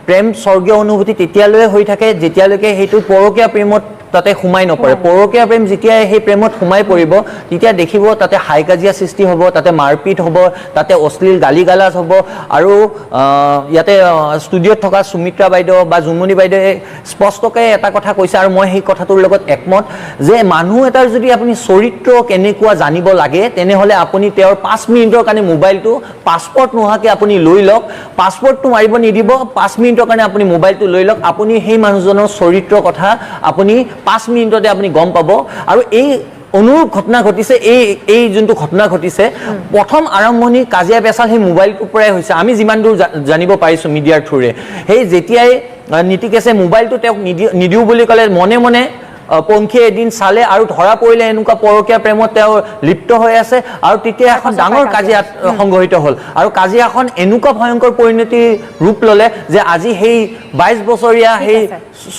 প্ৰেম স্বৰ্গীয় অনুভূতি তেতিয়ালৈ হৈ থাকে যেতিয়ালৈকে সেইটো পৰকীয়া প্ৰেমত তাতে সোমাই নপৰে। পৰকীয়া প্ৰেম যেতিয়া সেই প্ৰেমত সোমাই পৰিব তেতিয়া দেখিব তাতে হাই কাজিয়া সৃষ্টি হ'ব, তাতে মাৰপিট হ'ব, তাতে অশ্লীল গালি গালাজ হ'ব। আৰু ইয়াতে ষ্টুডিঅ'ত থকা সুমিত্ৰা বাইদেউ বা জুনমণি বাইদেৱে স্পষ্টকৈ এটা কথা কৈছে আৰু মই সেই কথাটোৰ লগত একমত যে মানুহ এটাৰ যদি আপুনি চৰিত্ৰ কেনেকুৱা জানিব লাগে তেনেহ'লে আপুনি তেওঁৰ 5 মিনিটৰ কাৰণে মোবাইলটো পাছপৰ্ট নোহোৱাকৈ আপুনি লৈ লওক, পাছপৰ্টটো মাৰিব নিদিব, 5 মিনিটৰ কাৰণে আপুনি মোবাইলটো লৈ লওক, আপুনি সেই মানুহজনৰ চৰিত্ৰৰ কথা আপুনি 5 মিনিটতে আপুনি গম পাব। আৰু এই অনুৰূপ ঘটনা ঘটিছে, এই এই যোনটো ঘটনা ঘটিছে প্ৰথম আৰম্ভণি কাজিয়া পেচাল সেই মোবাইলটোৰ পৰাই হৈছে, আমি যিমান দূৰ জানিব পাৰিছোঁ মিডিয়াৰ থ্ৰুৰে। সেই যেতিয়াই নীতিকেশে মোবাইলটো তেওঁক নিদিওঁ বুলি ক'লে, মনে মনে পংখীয়ে এদিন চালে আৰু ধৰা পৰিলে এনেকুৱা পৰকীয়া প্ৰেমত তেওঁ লিপ্ত হৈ আছে। আৰু তেতিয়া এখন ডাঙৰ কাজিয়া সংঘটিত হ'ল আৰু কাজিয়াখন এনেকুৱা ভয়ংকৰ পৰিণতিৰ ৰূপ ল'লে যে আজি সেই 22 বছৰীয়া সেই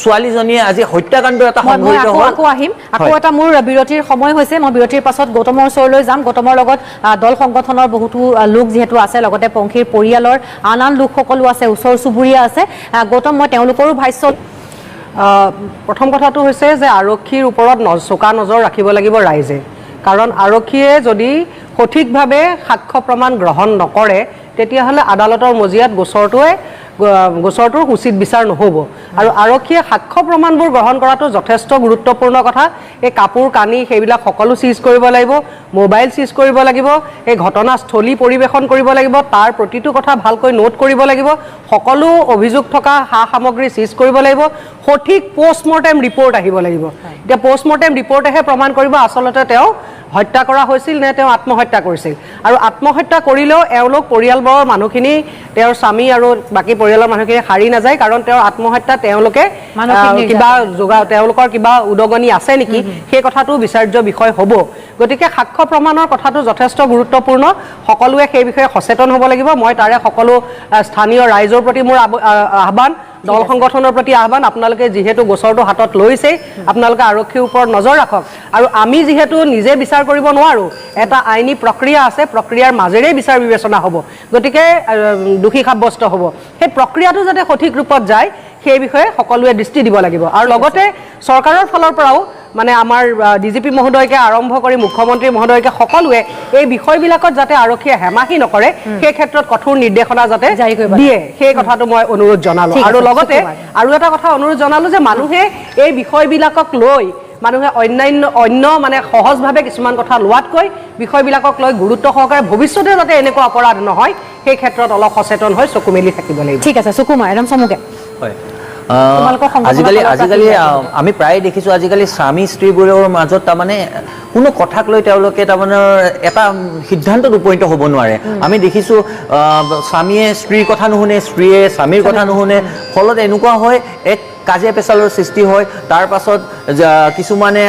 ছোৱালীজনীয়ে আজি হত্যাকাণ্ড এটা সংঘটিত হ'ল। আকৌ আহিম, আকৌ এটা মোৰ বিৰতিৰ সময় হৈছে। মই বিৰতিৰ পাছত গৌতমৰ ওচৰলৈ যাম। গৌতমৰ লগত দল সংগঠনৰ বহুতো লোক যিহেতু আছে, লগতে পংখীৰ পৰিয়ালৰ আন আন লোকসকলো আছে, ওচৰ চুবুৰীয়া আছে। গৌতম, মই তেওঁলোকৰো ভাষ্য। প্ৰথম কথাটো হৈছে যে আৰক্ষীৰ ওপৰত চোকা নজৰ ৰাখিব লাগিব ৰাইজে, কাৰণ আৰক্ষীয়ে যদি সঠিকভাৱে সাক্ষ্য প্ৰমাণ গ্ৰহণ নকৰে তেতিয়াহ'লে আদালতৰ মজিয়াত গোচৰটোৰ উচিত বিচাৰ নহ'ব। আৰু আৰক্ষীয়ে সাক্ষ্য প্ৰমাণবোৰ গ্ৰহণ কৰাটো যথেষ্ট গুৰুত্বপূৰ্ণ কথা। এই কাপোৰ কানি সেইবিলাক সকলো চিজ কৰিব লাগিব, মোবাইল চিজ কৰিব লাগিব, এই ঘটনাস্থলী পৰিৱেশন কৰিব লাগিব, তাৰ প্ৰতিটো কথা ভালকৈ নোট কৰিব লাগিব, সকলো অভিযোগ থকা সা সামগ্ৰী চিজ কৰিব লাগিব, সঠিক পষ্টমৰ্টেম ৰিপৰ্ট আহিব লাগিব। এতিয়া পষ্টমৰ্টেম ৰিপৰ্টেহে প্ৰমাণ কৰিব আচলতে তেওঁ হত্যা কৰা হৈছিল নে তেওঁ আত্মহত্যা কৰিছিল। আৰু আত্মহত্যা কৰিলেও এওঁলোক পৰিয়ালবৰ্গৰ মানুহখিনি, তেওঁৰ স্বামী আৰু বাকী পৰিয়ালৰ মানুহখিনি সাৰি নাযায়, কাৰণ তেওঁৰ আত্মহত্যা তেওঁলোকে কিবা তেওঁলোকৰ কিবা উদগনি আছে নেকি সেই কথাটো বিচাৰ্য বিষয় হ'ব। গতিকে সাক্ষ্য প্ৰমাণৰ কথাটো যথেষ্ট গুৰুত্বপূৰ্ণ, সকলোৱে সেই বিষয়ে সচেতন হ'ব লাগিব। মই তাৰে সকলো স্থানীয় ৰাইজৰ প্ৰতি মোৰ আহ্বান, দল সংগঠনৰ প্ৰতি আহ্বান, আপোনালোকে যিহেতু গোচৰটো হাতত লৈছেই আপোনালোকে আৰক্ষীৰ ওপৰত নজৰ ৰাখক। আৰু আমি যিহেতু নিজে বিচাৰ কৰিব নোৱাৰোঁ, এটা আইনী প্ৰক্ৰিয়া আছে, প্ৰক্ৰিয়াৰ মাজেৰেই বিচাৰ বিবেচনা হ'ব, গতিকে দোষী সাব্যস্ত হ'ব। সেই প্ৰক্ৰিয়াটো যাতে সঠিক ৰূপত যায় সেই বিষয়ে সকলোৱে দৃষ্টি দিব লাগিব। আৰু লগতে চৰকাৰৰ ফালৰ পৰাও মানে আমাৰ ডিজিপি মহোদয়কে আৰম্ভ কৰি মুখ্যমন্ত্ৰী মহোদয়কে সকলোৱে এই বিষয়বিলাকত যাতে আৰক্ষীয়ে হেমাহি নকৰে সেই ক্ষেত্ৰত কঠোৰ নিৰ্দেশনা যাতে দিয়ে সেই কথাটো মই অনুৰোধ জনালোঁ। আৰু লগতে আৰু এটা কথা অনুৰোধ জনালোঁ যে মানুহে এই বিষয়বিলাকক লৈ মানুহে অন্যান্য অন্য মানে সহজভাৱে কিছুমান কথা লোৱাতকৈ বিষয়বিলাকক লৈ গুৰুত্ব সহকাৰে ভৱিষ্যতে যাতে এনেকুৱা অপৰাধ নহয় সেই ক্ষেত্ৰত অলপ সচেতন হৈ চকু মেলি থাকিব লাগিব। ঠিক আছে সুকুমাৰ, একদম চমুকে। হয়, আজিকালি আমি প্ৰায়ে দেখিছোঁ আজিকালি স্বামী স্ত্ৰীবোৰৰ মাজত তাৰমানে কোনো কথাক লৈ তেওঁলোকে তাৰমানে এটা সিদ্ধান্তত উপনীত হ'ব নোৱাৰে। আমি দেখিছোঁ স্বামীয়ে স্ত্ৰীৰ কথা নুশুনে, স্ত্ৰীয়ে স্বামীৰ কথা নুশুনে, ফলত এনেকুৱা হয় এক কাজিয়া পেচালৰ সৃষ্টি হয়। তাৰ পাছত কিছুমানে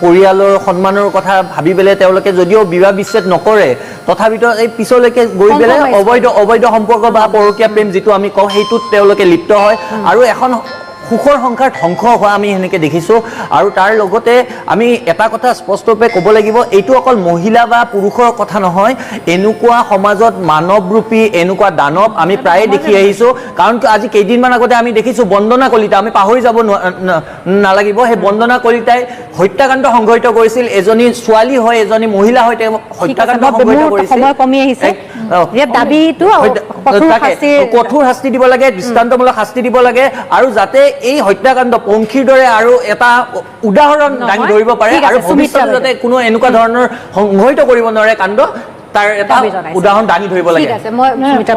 পৰিয়ালৰ সন্মানৰ কথা ভাবি পেলাই তেওঁলোকে যদিও বিবাহ বিচ্ছেদ নকৰে তথাপিতো এই পিছলৈকে গৈ পেলাই অবৈধ সম্পৰ্ক বা পৰকীয়া প্ৰেম যিটো আমি কওঁ সেইটোত তেওঁলোকে লিপ্ত হয়। আৰু এখন সুখৰ সংসাৰ ধ্বংস হোৱা আমি সেনেকৈ দেখিছোঁ। আৰু তাৰ লগতে আমি এটা কথা স্পষ্টৰূপে ক'ব লাগিব, এইটো অকল মহিলা বা পুৰুষৰ কথা নহয়, এনেকুৱা সমাজত মানৱৰূপী এনেকুৱা দানৱ আমি প্ৰায়ে দেখি আহিছোঁ। কাৰণ আজি কেইদিনমান আগতে আমি দেখিছোঁ বন্দনা কলিতা, আমি পাহৰি যাব নালাগিব, সেই বন্দনা কলিতাই হত্যাকাণ্ড সংঘটিত কৰিছিল। এজনী ছোৱালী হয়, এজনী মহিলা হয়, তেওঁ হত্যাকাণ্ড সংঘটিত কৰিছিল। সময় কমি আহিছে, কঠোৰ শাস্তি দিব লাগে, দৃষ্টান্তমূলক শাস্তি দিব লাগে, আৰু যাতে এই হত্যাকাণ্ড পংখীৰ দৰে আৰু এটা উদাহৰণ দাঙি ধৰিব পাৰে আৰু ভৱিষ্যতে যাতে কোনো এনেকুৱা ধৰণৰ সংঘটিত কৰিব নোৱাৰে কাণ্ড, তাৰ এটা উদাহৰণ দাঙি ধৰিব লাগে।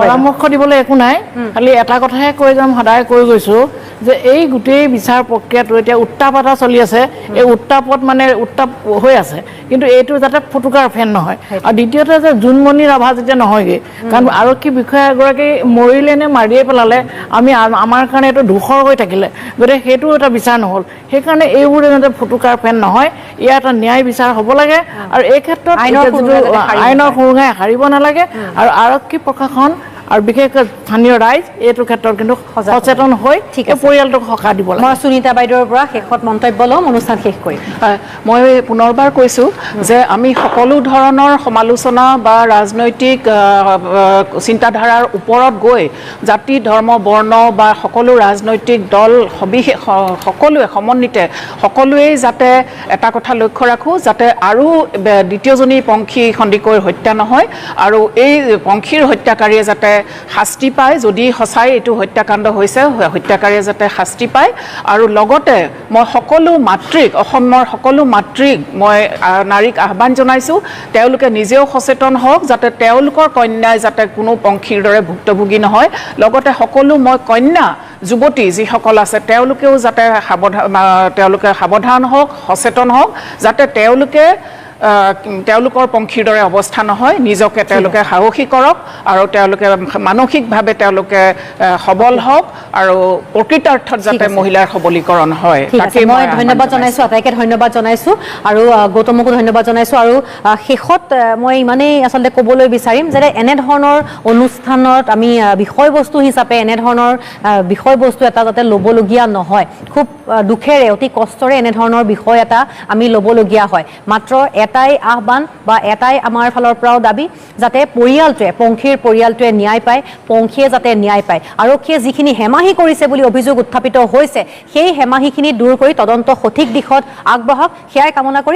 পৰামৰ্শ দিবলৈ একো নাই, খালি এটা কথাহে কৈ যাম, সদায় কৈ গৈছোঁ যে এই গোটেই বিচাৰ প্ৰক্ৰিয়াটো এতিয়া উত্তাপ এটা চলি আছে, এই উত্তাপত মানে উত্তাপ হৈ আছে, কিন্তু এইটো যাতে ফুটুকাৰ ফেন নহয়। আৰু দ্বিতীয়তে যে জোনমণি ৰাভা যেতিয়া নহয়গৈ, কাৰণ আৰক্ষী বিষয়া এগৰাকী মৰিলে নে মাৰিয়ে পেলালে, আমি আমাৰ কাৰণে এইটো ধূসৰ হৈ থাকিলে, গতিকে সেইটো এটা বিচাৰ নহ'ল। সেইকাৰণে এইবোৰ যাতে ফুটুকাৰ ফেন নহয়, ইয়াৰ এটা ন্যায় বিচাৰ হ'ব লাগে। আৰু এই ক্ষেত্ৰত আইনৰ সুৰুঙাই সাৰিব নালাগে, আৰু আৰক্ষী প্ৰশাসন আৰু বিশেষকৈ স্থানীয় ৰাইজ এইটো ক্ষেত্ৰত কিন্তু সচেতন হৈ পৰিয়ালটোক সকাহ দিব লাগে। মই সুনীতা বাইদেউৰ পৰা শেষত মন্তব্য ল'ম, অনুষ্ঠান শেষ কৰিম। মই পুনৰবাৰ কৈছোঁ যে আমি সকলো ধৰণৰ সমালোচনা বা ৰাজনৈতিক চিন্তাধাৰাৰ ওপৰত গৈ জাতি, ধৰ্ম, বৰ্ণ বা সকলো ৰাজনৈতিক দল সবিশেষ সকলোৱে সমন্বিতে সকলোৱেই যাতে এটা কথা লক্ষ্য ৰাখোঁ, যাতে আৰু দ্বিতীয়জনী পংখী সন্দিকৈৰ হত্যা নহয়, আৰু এই পংখীৰ হত্যাকাৰীয়ে যাতে শাস্তি পায়, যদি সঁচাই এইটো হত্যাকাণ্ড হৈছে, হত্যাকাৰীয়ে যাতে শাস্তি পায়। আৰু লগতে মই সকলো মাতৃক, অসমৰ সকলো মাতৃক মই নাৰীক আহ্বান জনাইছোঁ, তেওঁলোকে নিজেও সচেতন হওক, যাতে তেওঁলোকৰ কন্যাই যাতে কোনো পংখীৰ দৰে ভুক্তভোগী নহয়। লগতে সকলো মই কন্যা যুৱতী যিসকল আছে তেওঁলোকেও যাতে তেওঁলোকে সাৱধান হওক, সচেতন হওক, যাতে তেওঁলোকে তেওঁলোকৰ পংখীৰ দৰে অৱস্থা নহয়, নিজকে তেওঁলোকে সাহসী কৰক আৰু তেওঁলোকে মানসিকভাৱে তেওঁলোকে সবল হওক আৰু প্ৰকৃতাৰ্থত যাতে মহিলাৰ সবলীকৰণ হয়। তাকে মই ধন্যবাদ জনাইছোঁ, আটাইকে ধন্যবাদ জনাইছোঁ আৰু গৌতমকো ধন্যবাদ জনাইছোঁ। আৰু শেষত মই ইমানেই আচলতে ক'বলৈ বিচাৰিম যে এনেধৰণৰ অনুষ্ঠানত আমি বিষয়বস্তু হিচাপে এনেধৰণৰ বিষয়বস্তু এটা যাতে ল'বলগীয়া নহয়, খুব দুখেৰে অতি কষ্টৰে এনেধৰণৰ বিষয় এটা আমি ল'বলগীয়া হয়। মাত্ৰ এটাই আহ্বান বা এটাই আমাৰ ফালৰ পৰাও দাবী, যাতে পৰিয়ালটোৱে, পংখীৰ পৰিয়ালটোৱে ন্যায় পায়, পংখীয়ে যাতে ন্যায় পায়। আৰক্ষীয়ে যিখিনি হেমাহি কৰিছে বুলি অভিযোগ উত্থাপিত হৈছে, সেই হেমাহিখিনি দূৰ কৰি তদন্ত সঠিক দিশত আগবঢ়াওক, সেয়াই কামনা কৰি